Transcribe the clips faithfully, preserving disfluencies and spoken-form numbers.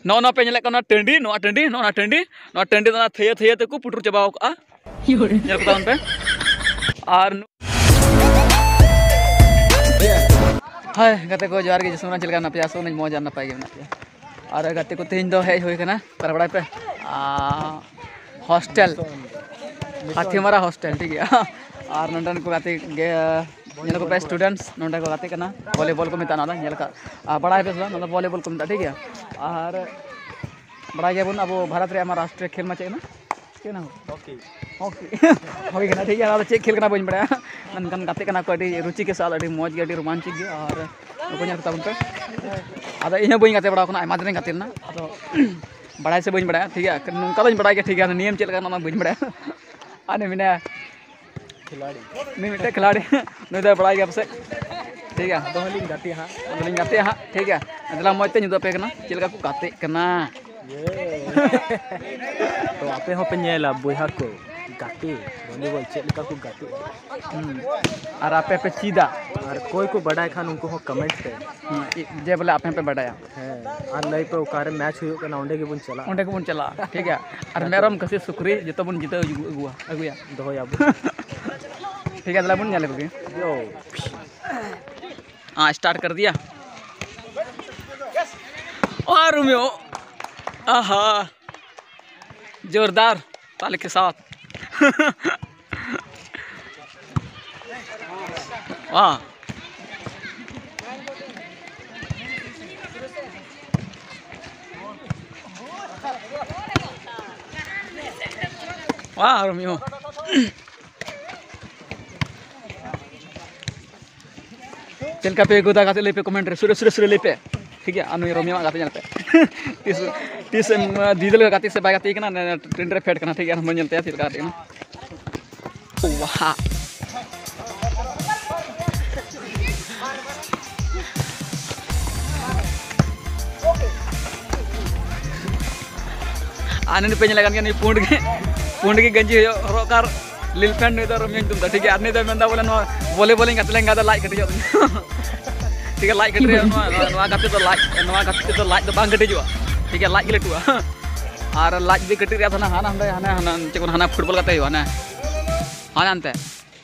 ᱱᱚᱜᱼᱚ ᱱᱚᱣᱟ ᱯᱮ ᱧᱮᱞᱮᱫ ᱠᱟᱱᱟ ᱴᱟᱺᱰᱤ, ᱱᱚᱣᱟ ᱴᱟᱺᱰᱤ, ᱱᱚᱜᱼᱚ ᱱᱚᱣᱟ ᱴᱟᱺᱰᱤ, ᱱᱚᱣᱟ ᱴᱟᱺᱰᱤ ᱫᱚ ᱚᱱᱟ ᱛᱷᱟᱹᱭᱟᱹ ᱛᱷᱟᱹᱭᱟᱹ ᱛᱮᱠᱚ ᱯᱩᱴᱩᱨ ᱪᱟᱵᱟᱣ ᱠᱟᱜᱼᱟ᱾ ᱧᱮᱞ ᱠᱚ ᱛᱟᱵᱚᱱ ᱯᱮ᱾ ᱟᱨ ᱱᱩ- ᱦᱟᱭ ᱜᱟᱛᱮ ᱠᱚ, ᱡᱚᱦᱟᱨ ᱜᱮ᱾ ᱡᱤᱥᱩ ᱱᱟᱢ, ᱪᱮᱫ ᱞᱮᱠᱟ ᱢᱮᱱᱟᱜ ᱯᱮᱭᱟ? ᱟᱥᱚᱜ ᱠᱟᱹᱱᱟᱹᱧ ᱢᱚᱡᱽ ᱟᱨ ᱱᱟᱯᱟᱭ ᱜᱮ ᱢᱮᱱᱟᱜ ᱯᱮᱭᱟ᱾ ᱟᱨ ᱜᱟᱛᱮ ᱠᱚ, ᱛᱮᱦᱮᱧ ᱫᱚ ᱦᱮᱡ ᱦᱩᱭ ᱠᱟᱱᱟ, ᱯᱟᱨ ᱵᱟᱲᱟᱭ ᱯᱮ, ᱟᱨ ᱦᱳᱥᱴᱮᱞ ᱦᱟᱛᱤᱢᱟᱨᱟ ᱦᱳᱥᱴᱮᱞ, ᱴᱷᱤᱠ ᱜᱮᱭᱟ᱾ ᱟᱨ ᱱᱚᱸᱰᱮᱱ ᱠᱚ ᱜᱟᱛᱮ ᱜᱮ, ᱧᱮᱞ ᱠᱚᱯᱮ, ᱥᱴᱩᱰᱮᱱᱴᱥ ᱱᱚᱸᱰᱮ ᱠᱚ ᱜᱟᱛᱮᱜ ᱠᱟᱱᱟ, ᱵᱷᱚᱞᱤᱵᱚᱞ ᱠᱚ ᱢᱮᱛᱟᱜᱼᱟ ᱚᱱᱟ ᱫᱚ, ᱧᱮᱞ ᱠᱟᱜ, ᱟᱨ ᱵᱟᱲᱟᱭ ᱯᱮ ᱥᱮ ᱵᱟᱝ, ᱚᱱᱟ ᱫᱚ ᱵᱷᱚᱞᱤᱵᱚᱞ ᱠᱚ ᱢᱮᱛᱟᱜᱼᱟ, ᱴᱷᱤᱠ ᱜᱮᱭᱟ᱾ ᱟᱨ ᱵᱟᱲᱟᱭ ᱜᱮᱭᱟᱵᱚᱱ ᱟᱵᱚ ᱵᱷᱟᱨᱚᱛ ᱨᱮᱭᱟᱜ ᱢᱟ ᱨᱟᱥᱴᱨᱤᱭᱚ ᱠᱷᱮᱞ ᱢᱟ ᱪᱮᱫ ᱠᱟᱱᱟ? ᱪᱮᱫ ᱠᱟᱱᱟ? ᱦᱚᱠᱤ᱾ ᱦᱚᱠᱤ᱾ ᱦᱚᱠᱤ ᱠᱟᱱᱟ, ᱴᱷᱤᱠ ᱜᱮᱭᱟ, ᱟᱫᱚ ᱪᱮᱫ ᱠᱷᱮᱞ ᱠᱟᱱᱟ ᱵᱟᱹᱧ ᱵᱟᱲᱟᱭᱟ, ᱢᱮᱱᱠᱷᱟᱱ ᱜᱟᱛᱮᱜ ᱠᱟᱱᱟ ᱠᱚ ᱟᱹᱰᱤ ᱨᱩᱪᱤ ᱠᱮ ᱥᱟᱛᱷ, ᱟᱹᱰᱤ ᱢᱚᱡᱽ ᱜᱮ, ᱟᱹᱰᱤ ᱨᱳᱢᱟᱱᱪᱚᱠ ᱜᱮ᱾ ᱟᱨ ᱱᱩᱠᱩ ᱧᱮᱞ ᱠᱚ ᱛᱟᱵᱚᱱ ᱯᱮ᱾ ᱟᱫᱚ ᱤᱧ ᱦᱚᱸ ᱵᱟᱹᱧ ᱜᱟᱛᱮ ᱵᱟᱲᱟ ᱟᱠᱟᱱᱟ, ᱟᱭᱢᱟ ᱫᱤᱱᱤᱧ ᱜᱟᱛᱮ ᱞᱮᱱᱟ, ᱟᱫᱚ ᱵᱟᱲᱟᱭ ᱥᱮ ᱵᱟᱹᱧ ᱵᱟᱲᱟᱭᱟ, ᱴᱷᱤᱠ ᱜᱮᱭᱟ, ᱱᱚᱝᱠᱟ ᱫᱚᱧ ᱵᱟᱲᱟᱭ ᱜᱮᱭᱟ, ᱴᱷᱤᱠ ᱜᱮᱭᱟ, ᱱᱤᱭᱚᱢ ᱪᱮᱫ ᱞᱮᱠᱟ ᱠᱟᱱᱟ ᱚᱱᱟ ᱵᱟᱹᱧ ᱵᱟᱲᱟᱭᱟ᱾ ᱟᱨ ᱩᱱᱤ ᱢᱮᱱᱟᱭᱟ ᱠᱷᱤᱞᱟᱲᱤ᱾ ᱩᱱᱤ ᱢᱤᱫᱴᱮᱱ ᱠᱷᱤᱞᱟᱲᱤ, ᱱᱩᱭ ᱫᱚᱭ ᱵᱟᱲᱟᱭ ᱜᱮᱭᱟ ᱯᱟᱥᱮᱡ, ᱴᱷᱤᱠ ᱜᱮᱭᱟ᱾ ᱫᱚᱦᱚ ᱞᱤᱧ ᱜᱟᱛᱮᱜᱼᱟ ᱦᱟᱸᱜ᱾ ᱟᱫᱚ ᱞᱤᱧ ᱜᱟᱛᱮᱜᱼᱟ ᱦᱟᱸᱜ, ᱴᱷᱤᱠ ᱜᱮᱭᱟ᱾ ᱫᱮᱞᱟ ᱢᱚᱡᱽ ᱛᱮ ᱩᱫᱩᱜ ᱟᱯᱮ ᱠᱟᱱᱟ ᱪᱮᱫ ᱞᱮᱠᱟ ᱠᱚ ᱜᱟᱛᱮᱜ ᱠᱟᱱᱟ᱾ ᱛᱚ ᱟᱯᱮ ᱦᱚᱸᱯᱮ ᱧᱮᱞᱟ ᱵᱚᱭᱦᱟ ᱠᱚ, ᱜᱟᱛᱮ ᱵᱷᱚᱞᱤᱵᱚᱞ ᱪᱮᱫ ᱞᱮᱠᱟ ᱠᱚ ᱜᱟᱛᱮᱜᱼᱟ᱾ ᱦᱩᱸ᱾ ᱟᱨ ᱟᱯᱮ ᱯᱮ ᱪᱮᱫᱟ᱾ ᱟᱨ ᱚᱠᱚᱭ ᱠᱚ ᱵᱟᱰᱟᱭ ᱠᱷᱟᱱ ᱩᱱᱠᱩ ᱦᱚᱸ ᱠᱚᱢᱮᱱᱴ ᱯᱮ᱾ ᱦᱩᱸ, ᱡᱮ ᱵᱚᱞᱮ ᱟᱯᱮ ᱦᱚᱸᱯᱮ ᱵᱟᱰᱟᱭᱟ᱾ ᱦᱮᱸ, ᱟᱨ ᱞᱟᱹᱭ ᱯᱮ ᱚᱠᱟᱨᱮ ᱢᱮᱪ ᱦᱩᱭᱩᱜ ᱠᱟᱱᱟ, ᱚᱸᱰᱮ ᱜᱮᱵᱚᱱ ᱪᱟᱞᱟᱜᱼᱟ᱾ ᱚᱸᱰᱮ ᱜᱮᱵᱚᱱ ᱪᱟᱞᱟᱜᱼᱟ, ᱴᱷᱤᱠ ᱜᱮᱭᱟ᱾ ᱟᱨ ᱢᱮᱨᱚᱢ, ᱠᱷᱟᱹᱥᱤ, ᱥᱩᱠᱨᱤ ᱡᱚᱛᱚ ᱵᱚᱱ ᱡᱤᱛᱟᱹᱣ ᱟᱹᱜᱩ-, ᱟᱹᱜᱩᱣᱟ, ᱟᱹᱜᱩᱭᱟ᱾ ᱫᱚᱦᱚᱭᱟᱵᱚᱱ᱾ ᱴᱷᱤᱠ ᱜᱮᱭᱟ, ᱛᱟᱦᱞᱮ ᱵᱚᱱ ᱧᱮᱞ ᱠᱚᱜᱮ᱾ ᱭᱳ᱾ ᱦᱟᱸ, ᱥᱴᱟᱨᱴ ᱠᱟᱨ ᱫᱤᱭᱟ᱾ ᱟᱨ ᱨᱳᱢᱤᱭᱳ, ᱟᱦᱟ, ᱡᱳᱨᱫᱟᱨ ᱛᱟᱞᱮ ᱠᱮ ᱥᱟᱛᱷ᱾ ᱣᱟᱦ᱾ ᱣᱟᱦ, ᱨᱳᱢᱤᱭᱳ᱾ ᱪᱮᱫ ᱞᱮᱠᱟ ᱯᱮ ᱟᱹᱭᱠᱟᱹᱣ ᱫᱟ ᱜᱟᱛᱮ ᱞᱟᱹᱭ ᱯᱮ ᱠᱚᱢᱮᱱᱴ ᱨᱮ, ᱥᱩᱨᱮ ᱥᱩᱨᱮ ᱥᱩᱨᱮ ᱞᱟᱹᱭ ᱯᱮ᱾ ᱴᱷᱤᱠ ᱜᱮᱭᱟ, ᱟᱨ ᱱᱩᱭ ᱨᱳᱢᱤᱭᱳᱣᱟᱜ ᱜᱟᱛᱮ ᱧᱮᱞ ᱯᱮ᱾ ᱛᱤᱥ, ᱛᱤᱥ ᱮᱢ, ᱫᱤᱫᱟᱹᱞ ᱜᱟᱛᱮ ᱥᱮ ᱵᱟᱭ ᱜᱟᱛᱮ ᱠᱟᱱᱟ, ᱴᱨᱮᱱ ᱨᱮ ᱯᱷᱮᱰ ᱠᱟᱱᱟ, ᱴᱷᱤᱠ ᱜᱮᱭᱟ, ᱟᱨ ᱧᱮᱞ ᱛᱟᱭᱟ ᱪᱮᱫ ᱞᱮᱠᱟ ᱜᱟᱛᱮ ᱠᱟᱱᱟ᱾ ᱣᱟᱦᱟ᱾ ᱟᱨ ᱱᱩᱭ ᱯᱮ ᱧᱮᱞᱮ ᱠᱟᱱ ᱜᱮᱭᱟ, ᱱᱩᱭ ᱯᱩᱸᱰ ᱜᱮ, ᱯᱩᱸᱰ ᱜᱮ ᱜᱮᱧᱡᱤ ᱦᱚᱨᱚᱜ ᱠᱟᱨ ᱞᱤᱞ ᱯᱮᱱᱴ, ᱱᱩᱭ ᱫᱚ ᱨᱳᱢᱤᱭᱳᱧ ᱧᱩᱛᱩᱢ ᱫᱟ, ᱴᱷᱤᱠ ᱜᱮᱭᱟ᱾ ᱟᱨ ᱱᱩᱭ ᱫᱚᱭ ᱢᱮᱱᱫᱟ ᱵᱚᱞᱮ ᱱᱚᱣᱟ ᱵᱷᱚᱞᱤᱵᱚᱞᱤᱧ ᱜᱟᱛᱮ ᱞᱮᱱ ᱠᱷᱟᱱ ᱫᱚ ᱞᱟᱡ ᱠᱟᱹᱴᱤᱡᱚᱜ ᱛᱤᱧᱟ᱾ ᱴᱷᱤᱠ ᱜᱮᱭᱟ, ᱞᱟᱡ ᱠᱟᱹᱴᱤᱡ ᱱᱚᱣᱟ, ᱱᱚᱣᱟ ᱜᱟᱛᱮ ᱫᱚ ᱞᱟᱡ, ᱱᱚᱣᱟ ᱜᱟᱛᱮ ᱛᱮᱫᱚ ᱞᱟᱡ ᱫᱚ ᱵᱟᱝ ᱠᱟᱹᱴᱤᱡᱚᱜᱼᱟ᱾ ᱴᱷᱤᱠ ᱜᱮᱭᱟ, ᱞᱟᱡ ᱜᱮ ᱞᱟᱹᱴᱩᱜᱼᱟ᱾ ᱟᱨ ᱞᱟᱡ ᱡᱩᱫᱤ ᱠᱟᱹᱴᱤᱡ ᱨᱮᱭᱟᱜ ᱛᱟᱦᱮᱱᱟ, ᱦᱟᱱᱟ ᱦᱟᱸᱰᱮ, ᱦᱟᱱᱟ, ᱦᱟᱱᱟ, ᱪᱮᱫ ᱠᱚ, ᱦᱟᱱᱟ ᱯᱷᱩᱴᱵᱚᱞ ᱠᱟᱛᱮ ᱦᱩᱭᱩᱜᱼᱟ, ᱦᱟᱱᱟ, ᱦᱟᱱᱟ ᱦᱟᱱᱛᱮ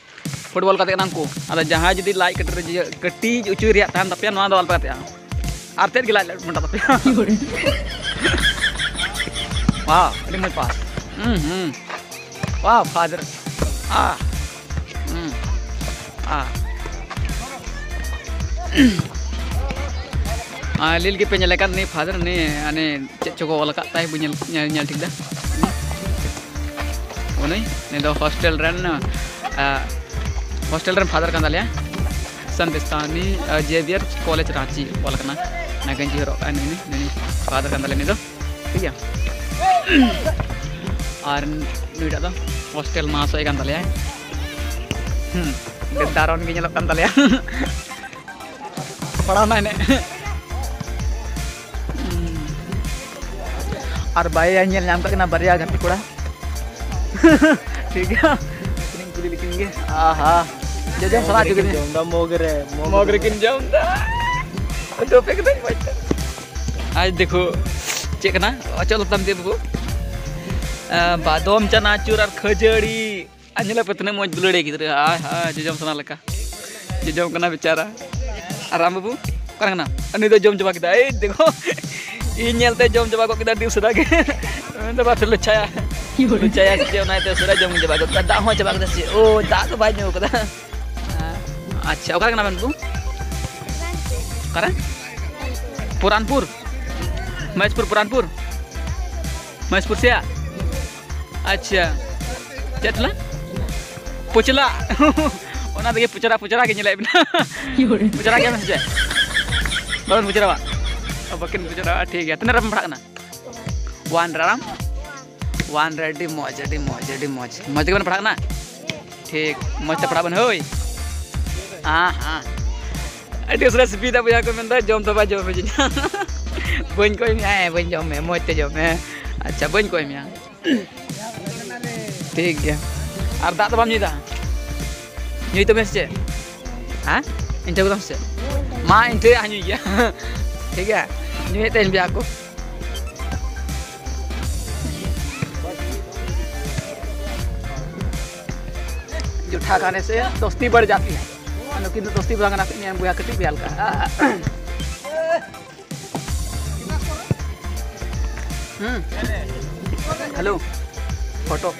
ᱯᱷᱩᱴᱵᱚᱞ ᱠᱟᱛᱮ ᱠᱟᱱᱟ ᱩᱱᱠᱩ᱾ ᱟᱫᱚ ᱡᱟᱦᱟᱸᱭ ᱡᱩᱫᱤ ᱞᱟᱡ ᱠᱟᱹᱴᱤᱡ ᱨᱮ ᱡᱤᱭᱟᱹ-, ᱠᱟᱹᱴᱤᱡ ᱩᱪᱩ ᱨᱮᱭᱟᱜ ᱛᱟᱦᱮᱱ ᱛᱟᱯᱮᱭᱟ, ᱱᱚᱣᱟ ᱫᱚ ᱟᱞᱚᱯᱮ ᱜᱟᱛᱮᱜᱼᱟ᱾ ᱟᱨ ᱛᱮᱫ ᱜᱮ ᱞᱟᱡ ᱢᱚᱴᱟ ᱛᱟᱯᱮᱭᱟ᱾ ᱣᱟᱣ, ᱟᱹᱰᱤ ᱢᱚᱡᱽ ᱯᱟᱥ᱾ ᱦᱩᱸ, ᱦᱩᱸ᱾ ᱣᱟᱣ, ᱯᱷᱟᱫᱟᱨ᱾ ᱟ᱾ ᱦᱩᱸ᱾ ᱟ᱾ ᱟᱨ ᱞᱤᱞ ᱜᱮᱯᱮ ᱧᱮᱞᱮ ᱠᱟᱱ ᱱᱩᱭ ᱯᱷᱟᱫᱟᱨ, ᱱᱩᱭ ᱦᱟᱱᱮ ᱪᱮᱫ ᱪᱚᱠᱚ ᱚᱞ ᱟᱠᱟᱫ ᱛᱟᱭ, ᱵᱟᱹᱧ ᱧᱮᱞ, ᱧᱮᱞ, ᱧᱮᱞ ᱴᱷᱤᱠ ᱫᱟ᱾ ᱩᱱᱤ, ᱱᱩᱭ ᱫᱚ ᱦᱳᱥᱴᱮᱞ ᱨᱮᱱ, ᱟ, ᱦᱳᱥᱴᱮᱞ ᱨᱮᱱ ᱯᱷᱟᱫᱟᱨ ᱠᱟᱱ ᱛᱟᱞᱮᱭᱟ᱾ ᱥᱟᱱᱛᱤᱥᱛᱟᱱᱤ, ᱟ, ᱡᱮᱵᱤᱭᱟᱨ ᱠᱚᱞᱮᱡᱽ ᱨᱟᱸᱪᱤ ᱚᱞ ᱠᱟᱱᱟ᱾ ᱚᱱᱟ ᱜᱮᱧᱡᱤ ᱦᱚᱨᱚᱜ ᱠᱟᱜᱼᱟ ᱱᱩᱭ, ᱱᱩᱭ ᱯᱷᱟᱫᱟᱨ ᱠᱟᱱ ᱛᱟᱞᱮᱭᱟ ᱱᱩᱭ ᱫᱚ᱾ ᱴᱷᱤᱠ ᱜᱮᱭᱟ? ᱟᱨ ᱱᱩᱭᱴᱟᱜ ᱫᱚ ᱦᱳᱥᱴᱮᱞ ᱢᱟᱦᱟᱥᱚᱭ ᱠᱟᱱ ᱛᱟᱞᱮᱭᱟᱭ᱾ ᱦᱩᱸ, ᱫᱟᱨᱚᱱ ᱜᱮ ᱧᱮᱞᱚᱜ ᱠᱟᱱ ᱛᱟᱞᱮᱭᱟ᱾ ᱯᱟᱲᱟᱣ ᱱᱟ ᱮᱱᱮᱡ᱾ ᱟᱨ ᱵᱟᱭ ᱧᱮᱞ ᱧᱟᱢ ᱠᱟᱜ ᱠᱤᱱᱟ ᱵᱟᱨᱭᱟ ᱜᱟᱛᱮ ᱠᱚᱲᱟ᱾ ᱴᱷᱤᱠ ᱜᱮᱭᱟ᱾ ᱠᱩᱞᱤ ᱞᱮᱠᱤᱱ ᱜᱮ᱾ ᱟᱦᱟ᱾ ᱡᱚᱡᱚᱢ ᱥᱟᱞᱟ ᱦᱚᱪᱚ ᱠᱤᱫᱤᱧ᱾ ᱡᱚᱢ ᱫᱟ ᱢᱚᱜᱽ ᱨᱮ, ᱢᱚᱜᱽ ᱢᱚᱜᱽ ᱨᱮ᱾ ᱨᱮᱠᱤᱱ ᱡᱚᱢ ᱫᱟ᱾ ᱰᱳᱯᱮ ᱠᱟᱹᱫᱟᱹᱧ ᱢᱚᱡᱽ ᱛᱮ᱾ ᱟᱡ ᱫᱮᱠᱷᱳ, ᱪᱮᱫ ᱠᱟᱱᱟ? ᱚᱪᱚᱜ ᱞᱚᱛᱟᱢ ᱫᱮ ᱵᱟᱹᱵᱩ᱾ ᱟ, ᱵᱟᱫᱚᱢ ᱪᱟᱱᱟᱪᱩᱨ ᱟᱨ ᱠᱷᱟᱹᱡᱟᱹᱲᱤ᱾ ᱟᱨ ᱧᱮᱞᱚᱜ ᱯᱮ ᱛᱤᱱᱟᱹᱜ ᱢᱚᱡᱽ ᱫᱩᱞᱟᱹᱲᱤᱭᱟᱹ ᱜᱤᱫᱽᱨᱟᱹ᱾ ᱦᱟᱭ, ᱦᱟᱭ, ᱡᱚᱡᱚᱢ ᱥᱟᱱᱟ ᱞᱮᱠᱟ᱾ ᱡᱚᱡᱚᱢ ᱠᱟᱱᱟ ᱵᱮᱪᱟᱨᱟ᱾ ᱟᱨ ᱟᱢ ᱵᱟᱹᱵᱩ? ᱚᱠᱟᱨᱮ ᱠᱟᱱᱟ? ᱩᱱᱤ ᱫᱚ ᱡᱚᱢ ᱪᱟᱵᱟ ᱠᱮᱫᱟ᱾ ᱮᱭ ᱫᱮᱠᱷᱳ, ᱤᱧ ᱧᱮᱞᱛᱮ ᱡᱚᱢ ᱪᱟᱵᱟ ᱜᱚᱫ ᱠᱮᱫᱟ ᱟᱹᱰᱤ ᱩᱥᱟᱹᱨᱟ ᱜᱮ᱾ ᱢᱮᱱᱫᱟ ᱵᱟᱯᱮ ᱞᱩᱪᱷᱟᱭᱟ᱾ ᱞᱩᱪᱷᱟᱭᱟ ᱥᱮ ᱪᱮᱫ, ᱚᱱᱟ ᱤᱭᱟᱹᱛᱮ ᱩᱥᱟᱹᱨᱟ ᱡᱚᱢ ᱪᱟᱵᱟ ᱜᱚᱫ ᱠᱮᱫᱟ᱾ ᱫᱟᱜ ᱦᱚᱸ ᱪᱟᱵᱟ ᱠᱮᱫᱟ ᱥᱮ ᱪᱮᱫ? ᱳ, ᱫᱟᱜ ᱫᱚ ᱵᱟᱭ ᱧᱩ ᱠᱟᱫᱟ᱾ ᱟᱪᱪᱷᱟ, ᱚᱠᱟᱨᱮ ᱠᱟᱱᱟ ᱵᱮᱱ ᱵᱟᱹᱵᱩ? ᱚᱠᱟᱨᱮ? ᱯᱩᱨᱟᱱᱯᱩᱨ? ᱢᱚᱦᱮᱥᱯᱩᱨ ᱯᱩᱨᱟᱱᱯᱩᱨ? ᱢᱚᱦᱮᱥᱯᱩᱨ ᱥᱮᱭᱟ? ᱟᱪᱪᱷᱟ, ᱪᱮᱫ ᱴᱚᱞᱟ? ᱯᱚᱪᱞᱟ᱾ ᱚᱱᱟ ᱛᱮᱜᱮ ᱯᱚᱪᱨᱟ ᱯᱚᱪᱨᱟ ᱜᱮ ᱧᱮᱞᱮᱫ ᱵᱮᱱᱟ᱾ ᱯᱚᱪᱨᱟ ᱜᱮᱭᱟ ᱵᱮᱱ ᱥᱮ ᱪᱮᱫ? ᱵᱟᱵᱮᱱ ᱯᱚᱪᱨᱟᱣᱟ? ᱚ, ᱵᱟᱹᱠᱤᱱ ᱯᱚᱪᱨᱟᱣᱟ, ᱴᱷᱤᱠ ᱜᱮᱭᱟ᱾ ᱛᱤᱱᱟᱹᱜ ᱨᱮᱵᱮᱱ ᱯᱟᱲᱦᱟᱜ ᱠᱟᱱᱟ? ᱚᱣᱟᱱ ᱨᱮ ᱟᱨ ᱟᱢ? ᱚᱣᱟᱱ ᱨᱮ, ᱟᱹᱰᱤ ᱢᱚᱡᱽ, ᱟᱹᱰᱤ ᱢᱚᱡᱽ, ᱟᱹᱰᱤ ᱢᱚᱡᱽ᱾ ᱢᱚᱡᱽ ᱛᱮᱜᱮ ᱵᱮᱱ ᱯᱟᱲᱦᱟᱜ ᱠᱟᱱᱟ? ᱴᱷᱤᱠ, ᱢᱚᱡᱽ ᱛᱮ ᱯᱟᱲᱦᱟᱜ ᱵᱮᱱ ᱦᱳᱭ᱾ ᱦᱮᱸ, ᱦᱮᱸ᱾ ᱟᱹᱰᱤ ᱩᱥᱟᱹᱨᱟ ᱥᱤᱯᱤᱭᱮᱫᱟ ᱵᱚᱭᱦᱟ ᱠᱚ, ᱢᱮᱱᱫᱟ ᱡᱚᱢ ᱫᱚ ᱵᱟᱭ ᱡᱚᱢ ᱦᱚᱪᱚᱧᱟ᱾ ᱵᱟᱹᱧ ᱠᱚᱭ ᱢᱮᱭᱟ, ᱦᱮᱸ, ᱵᱟᱹᱧ ᱡᱚᱢ ᱢᱮᱭᱟ, ᱢᱚᱡᱽ ᱛᱮ ᱡᱚᱢ ᱢᱮ᱾ ᱟᱪᱪᱷᱟ, ᱵᱟᱹᱧ ᱠᱚᱭ ᱢᱮᱭᱟ᱾ ᱴᱷᱤᱠ ᱜᱮᱭᱟ᱾ ᱟᱨ ᱫᱟᱜ ᱫᱚ ᱵᱟᱢ ᱧᱩᱭᱫᱟ? ᱧᱩᱭ ᱛᱟᱵᱚᱱ ᱥᱮ ᱪᱮᱫ? ᱦᱮᱸ? ᱤᱧ ᱴᱷᱮᱱ ᱠᱚᱫᱚᱢ ᱥᱮ ᱪᱮᱫ? ᱢᱟ, ᱤᱧ ᱴᱷᱮᱱ ᱦᱟᱸᱜ ᱧᱩᱭ ᱜᱮᱭᱟ᱾ ᱴᱷᱤᱠ ᱜᱮᱭᱟ? ᱧᱩᱭᱮᱫ ᱛᱟᱦᱮᱱ ᱵᱮᱭᱟ ᱠᱚ᱾ उठा खाने से दोस्ती बढ़ जाती है। नुकिन ᱫᱚ ᱫᱚᱥᱛᱤ ᱵᱟᱝ ᱠᱟᱱᱟ ᱥᱮ, ᱤᱧ ᱵᱚᱭᱦᱟ ᱠᱟᱹᱴᱤᱡ ᱵᱚᱭᱦᱟ ᱞᱮᱠᱟ᱾ ᱦᱩᱸ᱾ ᱦᱮᱞᱳ᱾ ᱯᱷᱳᱴᱳ᱾